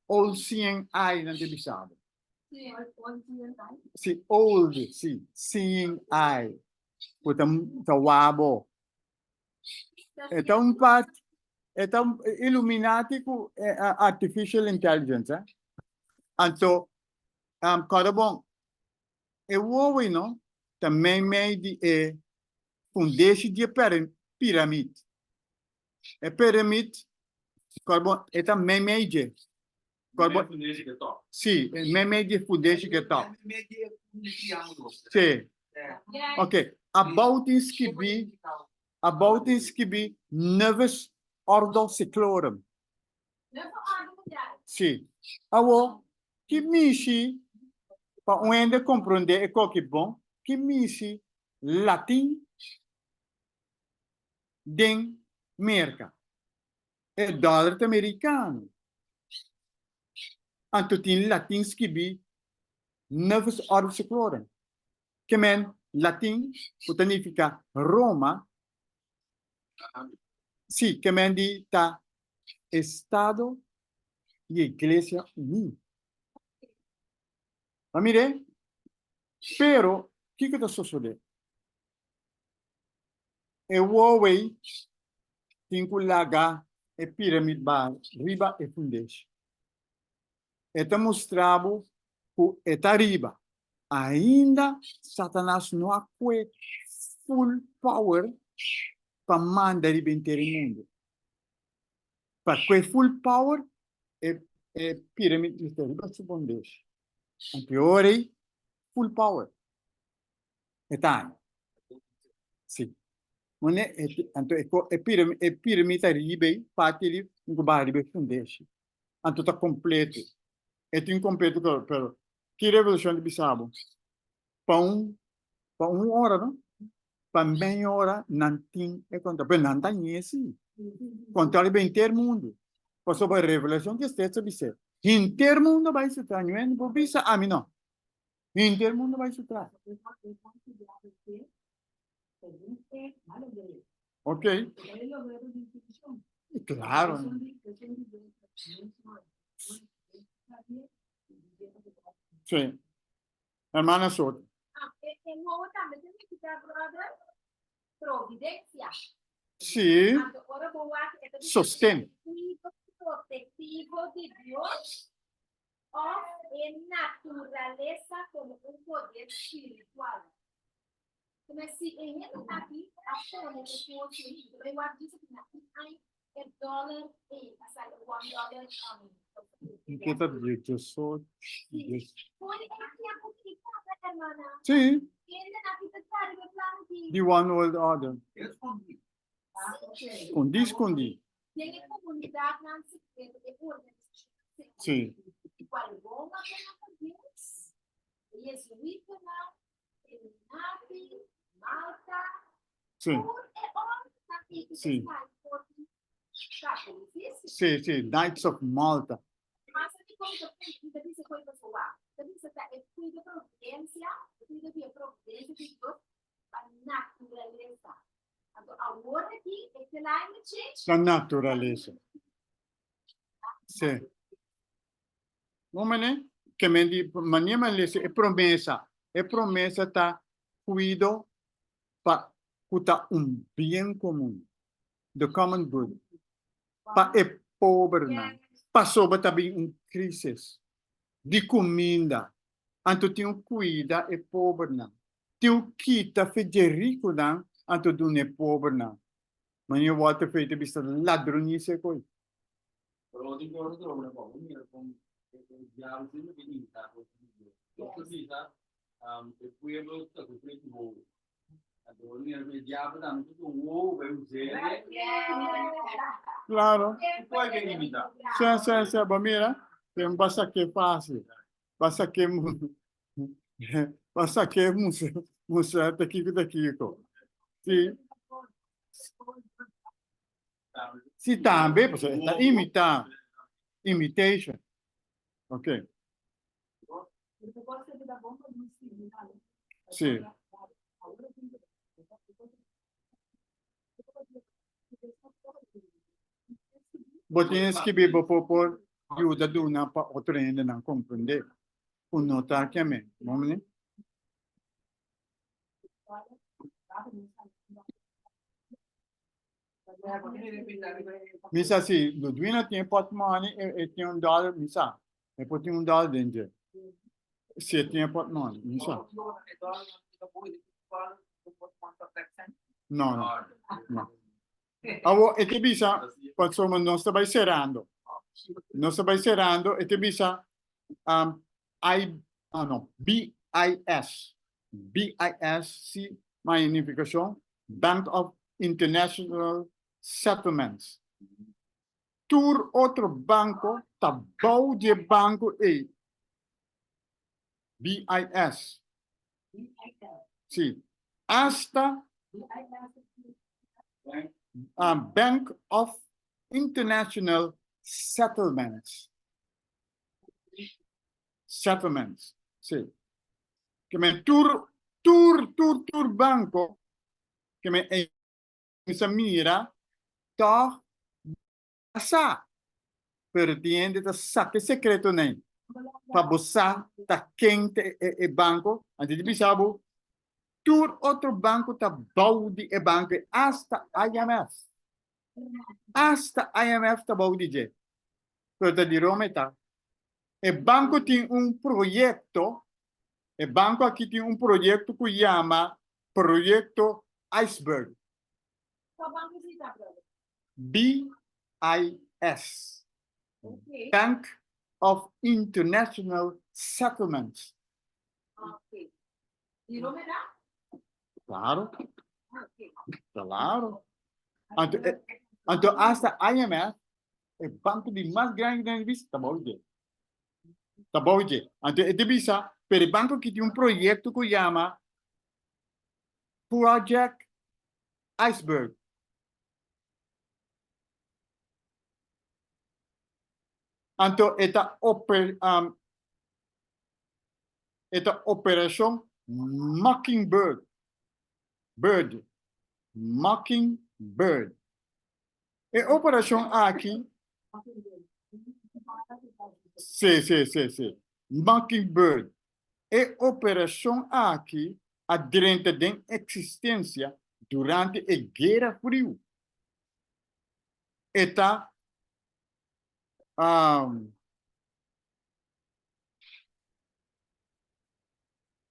Old Seeing Eye nan ta bisa bo. Si, Old, si, Seeing Eye, ku ta, ta wak bo. E ta un part, e ta un Illuminati ku artificial intelligence, eh. Anto, um, kòrda bon, E wowo no ta meimei di e fundeshi di e piramid. E piramid, kòrda e ta meimei dje. Kòrda fundeshi ke tòp. Si, meimei di e fundeshi ke tòp. Si. Ok, abou tin skibí, abou tin skibí Novus Ordo Seclorum. Si. Awor, ki mishi, pa un hende komprondé e koki bon, ki mishi latin den Merka? E dòler ta merikano. Anto tin latin skibí Novus Ordo Seclorum. Ke men latin ku ta nifiká Roma. Sí, ke men di ta Estado i Iglesia uní. Bo a mir'é? Pero, kiko ta sosodé? E wowo ei tin ku laga e piramid bai riba e fundeshi. E ta mustra bo ku e ta riba. Ainda Satanas no a kue full power pa manda riba henter e mundu. Pa kue full power e e piramid mester riba su bondeshi. Anto e ora ei full power e ta haña. Si. Mane anto e piramid e piramid ta riba ei parti riba ku baha riba e fundeshi. Anto ta completo. E tin completo pero, pero ki revolucion di bisa bo? Pa un, pa un ora no? Pa media ora nan tin e control, pero nan ta ñe si. Control riba henter mundo. Pasobra revelacion ki estes ta bis'é, henter mundo bai su tras, ño por bisa ami no. Henter mundo bai su tras. Ok. Claro. Sí. Hermana Soto. Providencia. Sí. Sosten. Protectivo di Dios òf e naturalesa komo un poder spiritual. Kuma si e hende aki a pone e kos ei, bo bai wak djis aki na un aña e dòler ei a sali one dollar Ke ta diesocho, dies. Pone e tempu ki kaba, hermana. Sí. Hende aki ta traha riba e plan di. Di one world order. Skondí, skondí. Den e komunidatnan sekreto, e organisashonnan sekreto, Sí. di kual Roma ta na kabes, e jezuitanan, Illuminati, Malta, Sí. tur e ordennan ei ku ta Sí. sali for di katolisismo. Sí, sí, Knights of Malta. Mas a dikon ta punta, ta bisa koe pasobra wak, ta bisa ta e kuido providensia, e kuido di e providensia di Dios pa naturalesa. Anto awor aki e climate change. Ta naturalesa. Sí. Un mane, ke men di, mane men lesa e promesa. E promesa ta kuido pa ku ta un bien komun. The common good. Pa e pobernan. Pasobra ta bin un crisis di kuminda. Anto tin un kuida e pobernan. Tin un kita fe dje rikunan anto duna e pobernan. Manera Walter Frey ta bisa ladronisia e koi. Pero tin cosa ta obra pa bo mira con e diablo siempre ke imita cos di Dios. Dios ta bisa e pueblo ta sufri ku wowo. Anto bo mira ku e diablo tambe ta ku wowo bai us'é. Claro. Ku por ke imita. Sa, sa, sa, bo mira. Tem basta que fácil. Basta que basta que mustra ta kiko ta kiko. Si. Si tambe, pasobra e ta imitá. Imitation. Ok. Si. Bo tin skibi bo por por yuda duna pa otro hendenan komprendé ku no ta keme, no mene? Mi sa si Ludwina tin e pòtmòni e tin un dòler, mi sa. E por tin un dòler den dje. Si e tin e pòtmòni, mi sa. No, no, no. Awor e te bisa, pasobra nos ta bai serando. Nos ta bai serando, e te bisa, um, I, ah no, BIS. BIS, si, magnificacion, Bank of International Settlements. Tur otro banco ta bou di e banco ei. BIS. Sí. Hasta Bank of International Settlements. Settlements, sí. Ke men tur, tur, tur, tur banco ke men e sa mira tòg a sa. Pero tin hende ta saka e sekretonan pa bo sa ta ken ta e banco. Anto di bisa bo tur otro banco ta bou di e banco ei, asta IMF. Asta IMF ta bou di dje. Pero ta di Roma e ta. E banco tin un proyecto, e banco aki tin un proyecto cu yama Proyecto Iceberg. Cua banco si ta, brother? BIS. Okay. Bank of International Settlements. Okay. Di Roma e ta? Claro. Okay. Claro. Anto, anto hasta IMF E banco di mas grandi den bisa ta bou dje. Ta bou dje. Anto e te bisa, pero e banco aki tin un proyecto cu yama Project Iceberg. Anto e ta oper, um, e ta Operacion Mockingbird. Bird. Mockingbird. E operashon aki, sí, sí, sí, sí, Mockingbird. E operashon aki a drenta den eksistensia durante e Guera Friu. E ta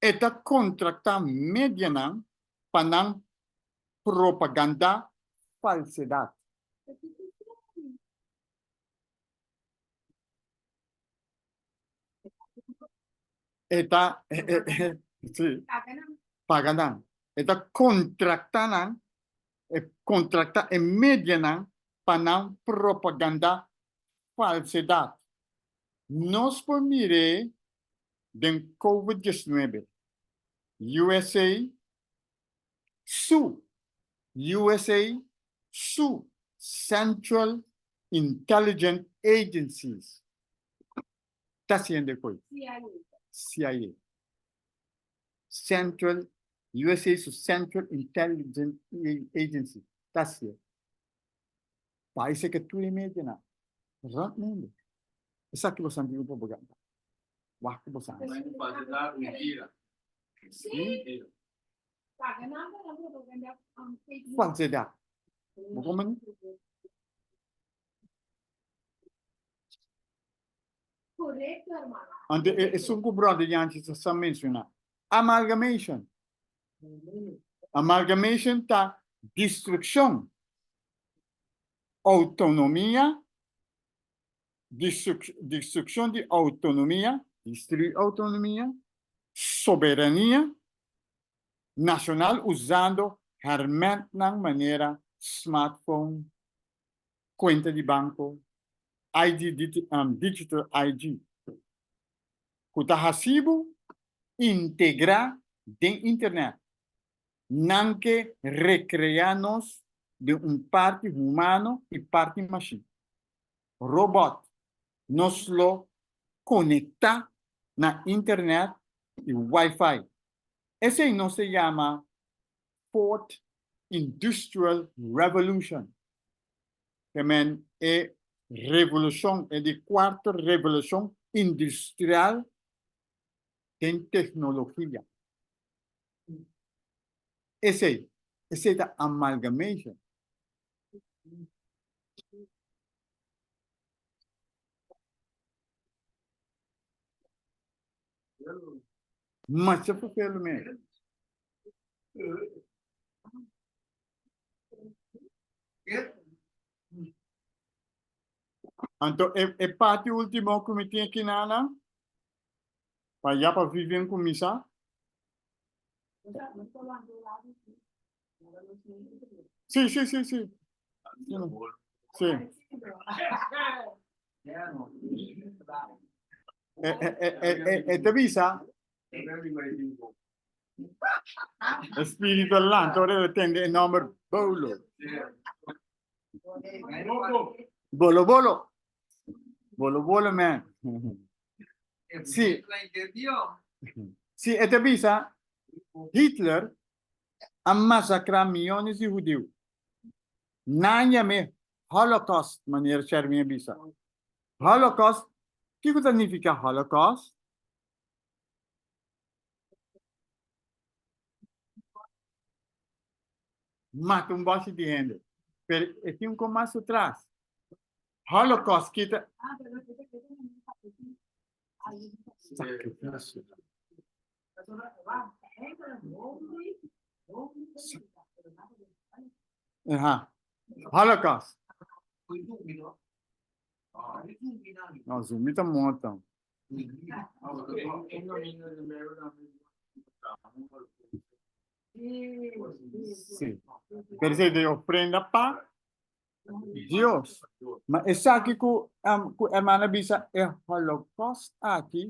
e ta kontraktá medianan pa nan propagandá falsedat. E ta, sí, paga nan. E ta kontraktá nan, e kontraktá e medianan pa nan propagandá falsedat. Nos por mir'é den Covid 19. USA su USA su Central Intelligent Agencies ta haciendo e koe. CIA. Central, USA su Central Intelligent Agency ta hacié. Paise ke tur e medianan rond mundo. Esaki bo santi un propaganda. Wak ku bo sa hasi. Sí. Falsedad. Bo comprende? Correcto, hermano. Anto esun ku brother Yanchi sa menciona. Amalgamation. Amalgamation ta destruccion. Autonomia Destruccion di autonomia, destrui autonomia, soberania nacional usando hermentnan manera smartphone, cuenta di banco. ID, Digital ID, ku ta hasi bo integrá den internet. Nan ke rekreá nos den un parti humano i parti mashin. Robòt. Nos lo konektá na internet i wifi. Esei nos ta yama Fourth Industrial Revolution. Ke men e revolushon, e di kuarto revolushon industrial den teknologia. Esei, esei ta amalgamation. Masha papel mes. Anto e, e parti último ku mi tin aki nana, pa ya pa Vivian kuminsá. Sí, sí, sí, sí. Sí. E, e, e, e, e, e te bisa, Espíritu lanta ora el tende e nomber Bolo. Bolo bolo. Bolo bolo man. Sí. Sí, e te bisa Hitler a masakrá miyones di hudiu. Nan yam'é Holocaust, manera Sherwin a bisa. Holocaust, kiko ta nifiká Holocaust? Mata un bòshi di hende. Pero e tin un kon mas atras. Holocaust kita. Sakrifisio. Aha. Holocaust. No, zumbi ta morto. Sí. Pero esei de ofrenda pa Dios. Ma esaki ku um, ku hermana bisa e holocaust aki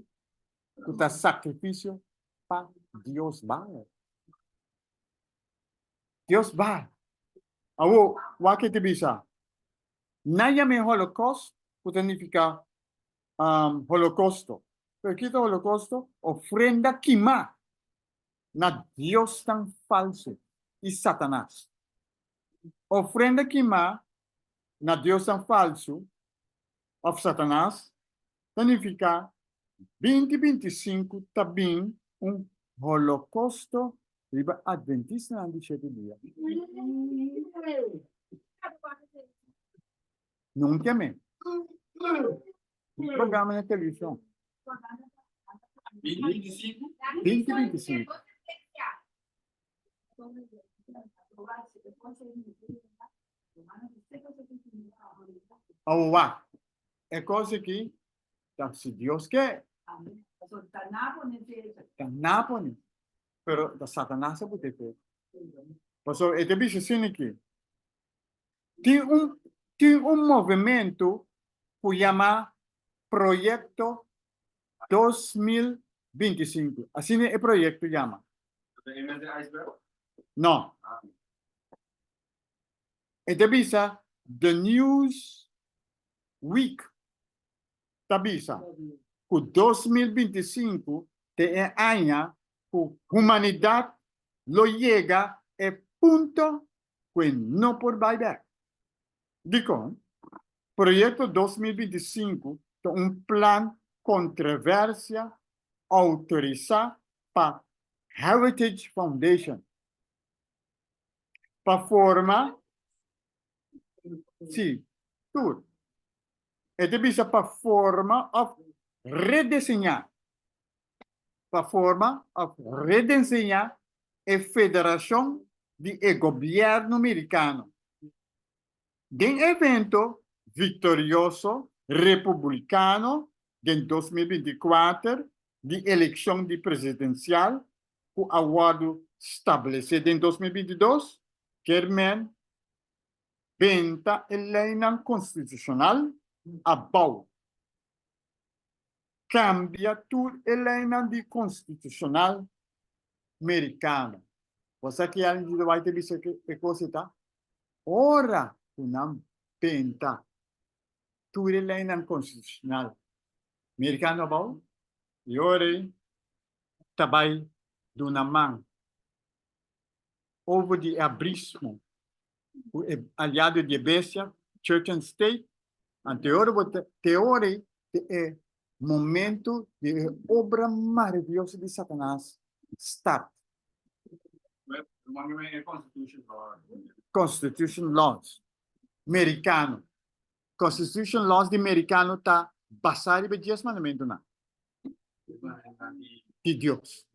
ku ta sakrifisio pa Dios Baal. Dios Baal. Awo, wak e te bisa. Nan yama e holocaust ku ta nifiká um, holocausto. Pero ki ta holocausto? Ofrenda kimá na diosnan falsu i Satanas. Ofrenda kimá na diosnan falsu òf Satanas ta nifiká 2025 ta bin un holocausto riba adventistanan di shete dia. Nunca me. Un programa na televishon. 2025? 2025. Awo wak, e kos aki ta si Dios ke. Ta na pone. Pero ta Satanas a put'e fe. Pasobra e ta bisa asina aki, Tin un tin un movementu ku yama Proyekto 2025. Asina e proyekto yama. No. E ta bisa The News Week ta bisa ku 2025 ta e aña ku humanidat lo yega e punto ku e no por bai bèk. Dikon? Proyekto 2025 ta un plan kontroversia outorisá pa Heritage Foundation pa forma, sí, tur. E ta bisa pa forma òf redeseñá, pa forma òf redeseñá e federashon di e gobièrnu merikano. Den e evento viktorioso republikano den 2024 di elekshon di presidensial ku a wòrdu stablesé den 2022, kier men benta e leinan konstitushonal. abou. Kambia tur e leinan di konstitushonal merikano. Bo sa ki Ellen G. White a bisa ku e kos ei ta? Ora ku nan benta tur e leinan konstitushonal merikano abou, e ora ei ta bai duna man over di e abrismo ku e aliado di e bestia, Church and State, anto e ora bo ta, te ora ei ta e momento di e obra maravioso di Satanas start. Constitution laws merikano. Constitution laws di merikano ta basá riba e dies mandamentunan di Dios.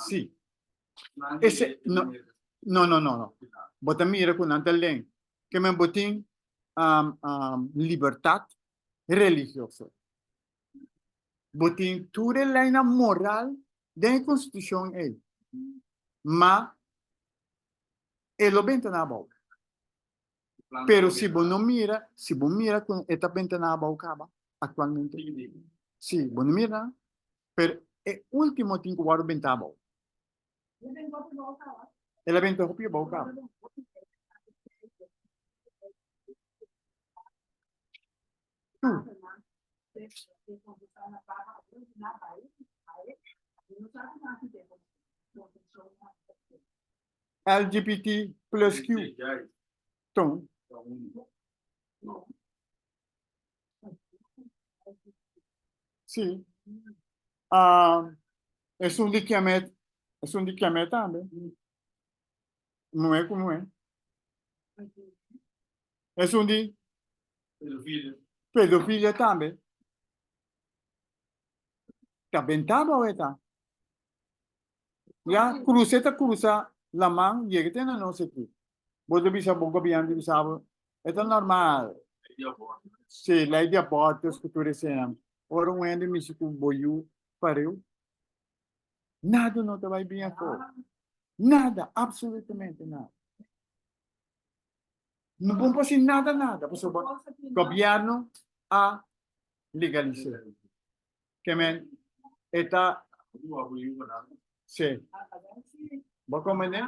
Sí. Ese, no, no, no, no, no. Bo ta mira ku nan ta len. Ke men bo tin um, um, libertat religioso. Bo tin tur e leinan moral den e konstitushon ei. Ma e lo benta na abou. Pero si bo no mira, si bo mira ku e ta benta na abou kaba aktualmente. Si, bo no mira, pero e último tin ku wòrdu benta abou. El a benta hopi abou kaba. Tur. LGBT plus Q. Ton. Sí. Ah, esun di kiamet, esun di kiamet tambe. Muhé ku muhé. Esun di Pedofilia. Pedofilia tambe. Ta bentá bo e ta. Ya cruce ta cruza laman yega te na nos aki. Bo ta bisa bo gobierno ta bisa bo e ta normal. Si, ley di abortus cu tur eseinan. Ora un hende mishi cu bo yu pariu, nada no ta bay bin afo. Nada, absolutamente nada. No bon por haci nada nada pasobra gobierno a legalisa. Ke men e ta Sí. Bo komprende?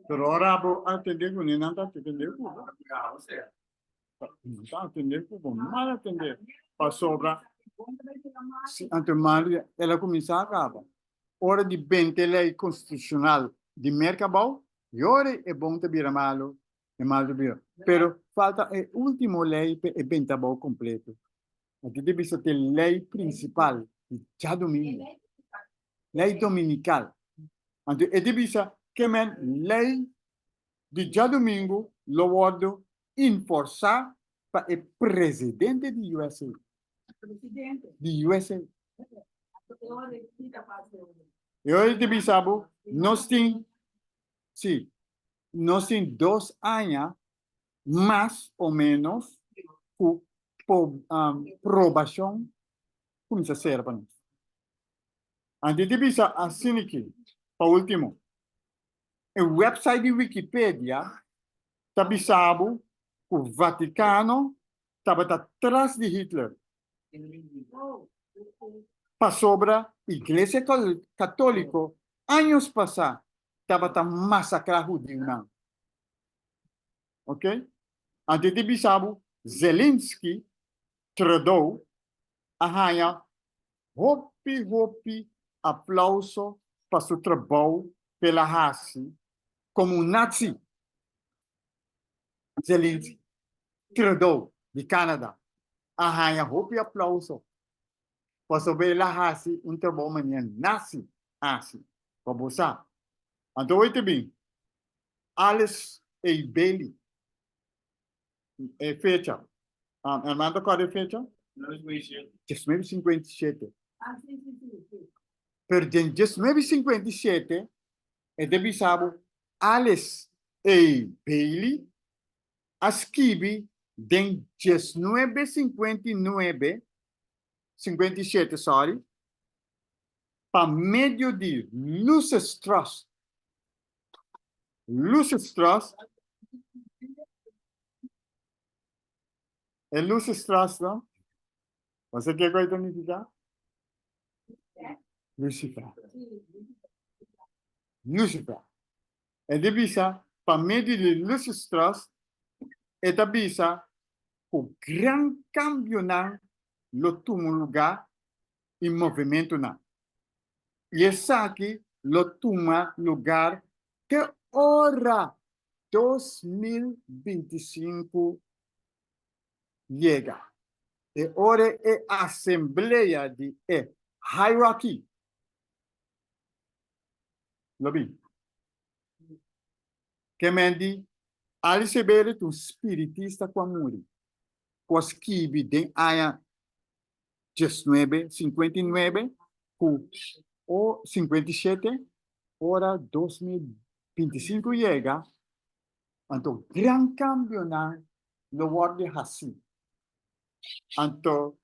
Pero ora bo atende ku ni nan ta atende ku bo. Nan ta atende ku bo, mal atende. Pasobra, si anto mal el a kuminsá kaba. Ora di bente lei konstitushonal di Merka abou, yori e bon ta bira malu, e malu ta bira. Pero falta e último lei pa e bente abou kompleto. Anto ta bisa ta e lei prinsipal di djadumingu, lei dominikal. Anto e ta bisa ke men lei di djadumingu lo wòrdu inforsá pa e presidente di USA. Di USA. E ora ta bisa bo, nos tin, si, nos tin dos aña mas o menos ku probashon kuminsá sera pa nos. Anto e ta bisa asin'aki, pa ultimo. E website di Wikipedia ta bisa bo ku Vatikano tabata tras di Hitler. Pasobra Iglesia Katoliko años pasá tabata masakrá hudiunan. Ok? Anto e ta bisa bo Zelensky, Trudeau a haña hopi hopi aplauso pa su trabou ku el a hasi komo un nazi. Zelensky, Trudeau di Canada a haña hopi aplauso pasobra el a hasi un trabou manera nazi hasi, pa bo sa. Anto hoy ta bin Alice A. Bailey e fecha. Hermano ta kòrda e fecha? 1957. Pero den 1957 e ta bisa bo Alice A. Bailey a skibi den 1959, 57 sorry, pa medio di Lucis Trust. Lucis Trust. E Lucis Trust, no? Bo sa kiko e ta nifiká? Lucifer. Lucifer. E di bisa, pa medio di Lucis Trust, e ta bisa ku gran kambionan lo tuma lugá i movimentunan. I esaki lo tuma lugar te ora 2025 yega, e ora e asamblea di e hierarchy lo bin. Ke men di Alice Bailey ta un spiritista ku a muri, ku a skibi den aña 19, 59 ku o 57 ora 2025 yega, anto gran kambionan lo wòrdu hasí. Anto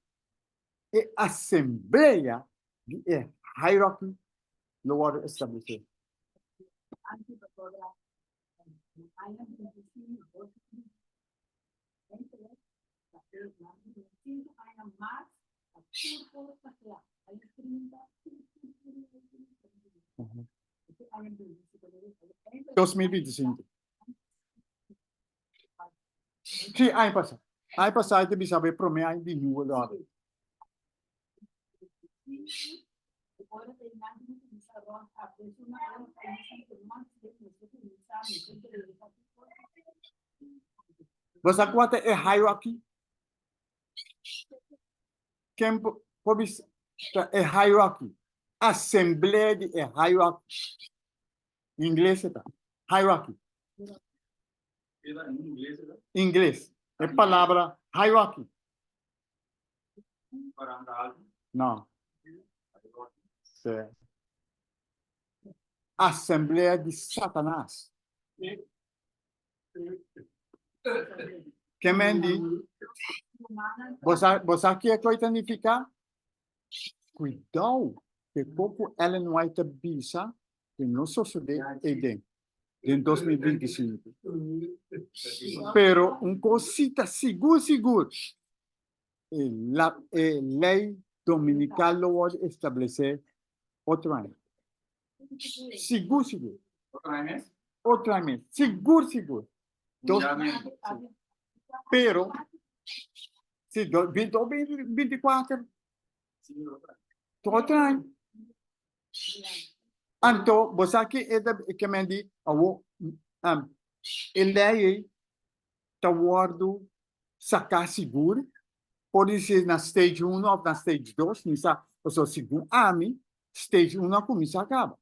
e asamblea di e hierarchy lo wòrdu establesé. 2025. Sí, aña pasá. Aña pasá e ta bisa bo e promé aña di New World Order. Bo sa kua ta e hierarchy? Ken por bisa ta e hierarchy? Asamblea di e hierarchy. Ingles e ta. Hierarchy. Ingles. E palabra hierarchy. No. Sí. Asamblea di Satanas. Ke men di? Bo sa, bo sa kiko e ta nifiká? Kuidou, ke ko ku Ellen White ta bisa ku no sosodé eiden den 2025. Pero un kos si ta sigur sigur, e la e lei dominikal lo wòrdu establesé otro aña. Sigur sigur. Otro aña mes? Otro aña mes. Sigur sigur. Dos, pero, si, do, 24, otro aña. Anto, bo sa ki e ta, ke men di, awo, um, e lei ei ta wòrdu saká sigur, por di si na stage uno òf na stage dos, mi sa, pasobra segun ami, stage uno a kuminsá kaba.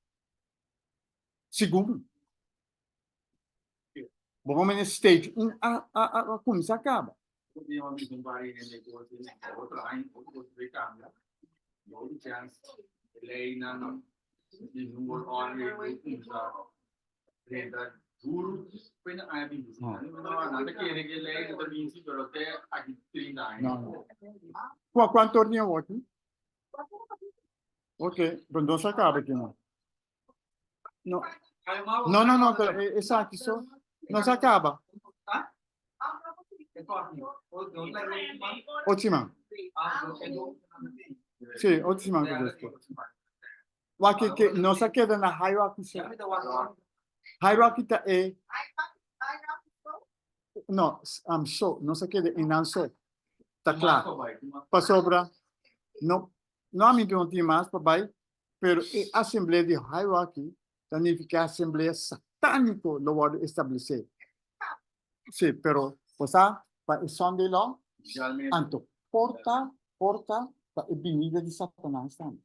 Segun mi. Bo por mene stage un a a a kuminsá kaba. Kua kuantu or tin awor aki? Ok, pero nos a kaba aki no. No. No, no, no, pero esaki so no sa kaba. Otro siman. Sí, otro siman ku Dios por. Wak ke nos a keda na hierarchy so. Hierarchy ta e No, so, nos a keda einan so. Ta kla. Pasobra no no ami no tin mas pa bai, pero e asamblea di hierarchy ta nifiká asamblea satániko lo wòrdu establesé. Sí, pero bo sa pa e Sunday law, anto por ta, por ta pa e binida di Satanas tambe.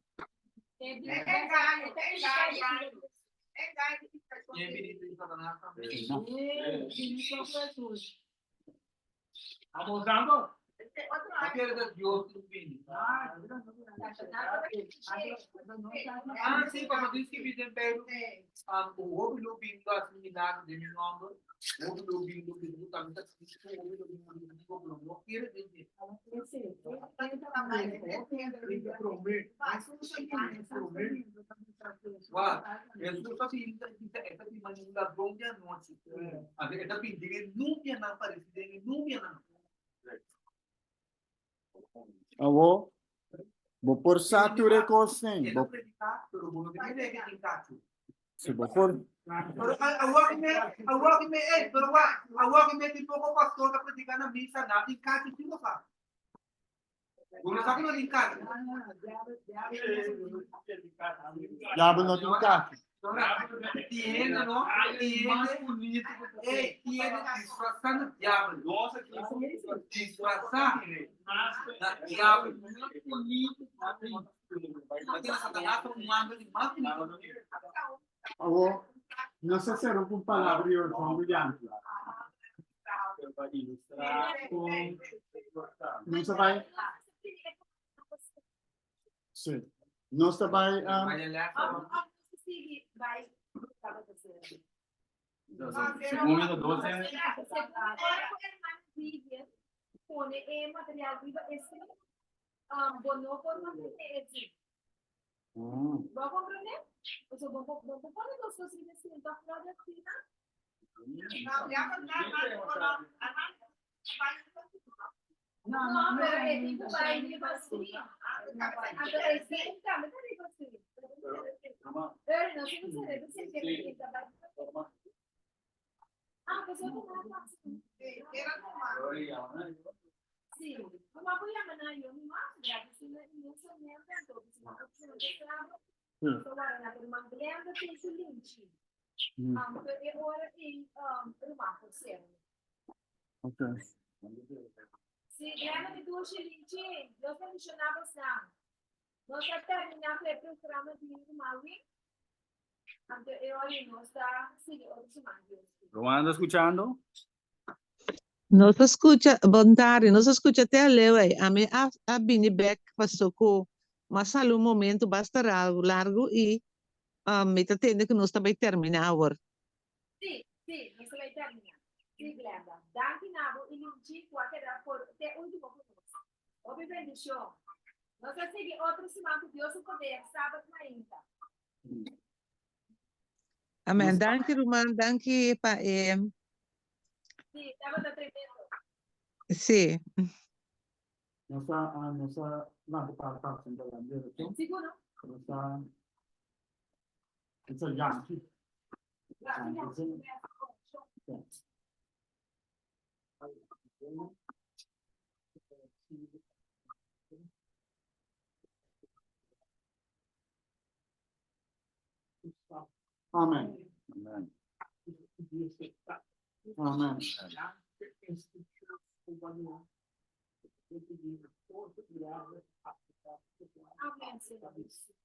Awor, bo por sa tur e kosnan. Bo, si bo por. Pero awor ki me, awor ki me, ey, pero wak, awor ki me tin poko pastor ta prediká na misa, nan tin kachu si bo sa. Bo no sa ku nan tin kachu. Diabel no tin kachu. Tin hende no, tin hende, ey, tin hende disfrasá na diabel. Disfrasá na diabel. Awor, nos a sera ku un palabra di Juan William. Kon nos a bai? Sí. Nos ta bai Segundo, 12. Pone e material riba e screen. Bo no por mantené e zin. Bo a komprendé? Pasobra bo bo bo por pone dos kos riba e screen tòg no di asina. No, pero e tin ku bai riba screen. Anto e zin tambe ta riba screen. Pero no tin ku ser riba screen, e ta bai riba screen. Ah, pasobra ku nan a hasi. Sí, ma bo yama nan yo mi mas, gradisí na inmensamente anto si nan opshon ta saba, so wara na ruman Glenda tin su linchi. Anto e ora ei ruman por sera. Okay. Sí, Glenda mi dushi linchi, Dios bendishoná bosnan. Nos a terminá ku e programa di ruman Win. Anto e ora ei nos ta sigui otro siman Dios ke. Ruman ta skuchando? Nos a skucha, bon tardi, nos a skucha te aleu ei. Ami a a bini bek paso ku m'a sali un momento basta largu largu i mi ta tende ku nos ta bai terminá awor. Sí, sí, nos ta bai terminá. Sí, Glenda. Danki na bo i Linchi ku a keda por te último ku nos. Hopi bendishon. Nos ta sigui otro siman ku Dios su poder, sabat mainta. Amen. Danki ruman, danki pa e. Sí, tabata tremendo. Sí. Nos a nos a lanta para para senta la dirección. Siguro. Nos a nos a Yankee. Yankee. Amen. Amen. Amen. Amen, Señor.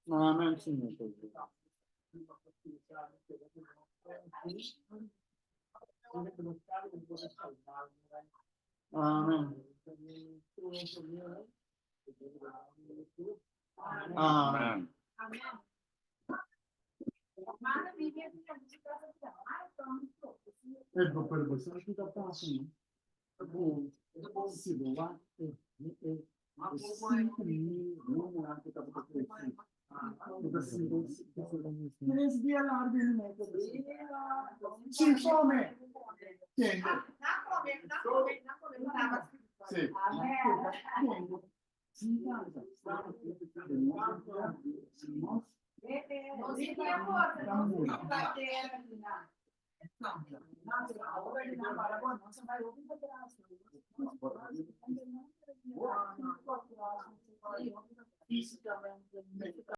Amen, Señor. Amen. Amen. Amen. Eh, pero bo sa ki ta pasa, no? Bo, si bo wak e, e, e 5000 númeronan ku tabata krese. Tres dia largu i mi Sin kome. Tende. Sí. Sin kansa.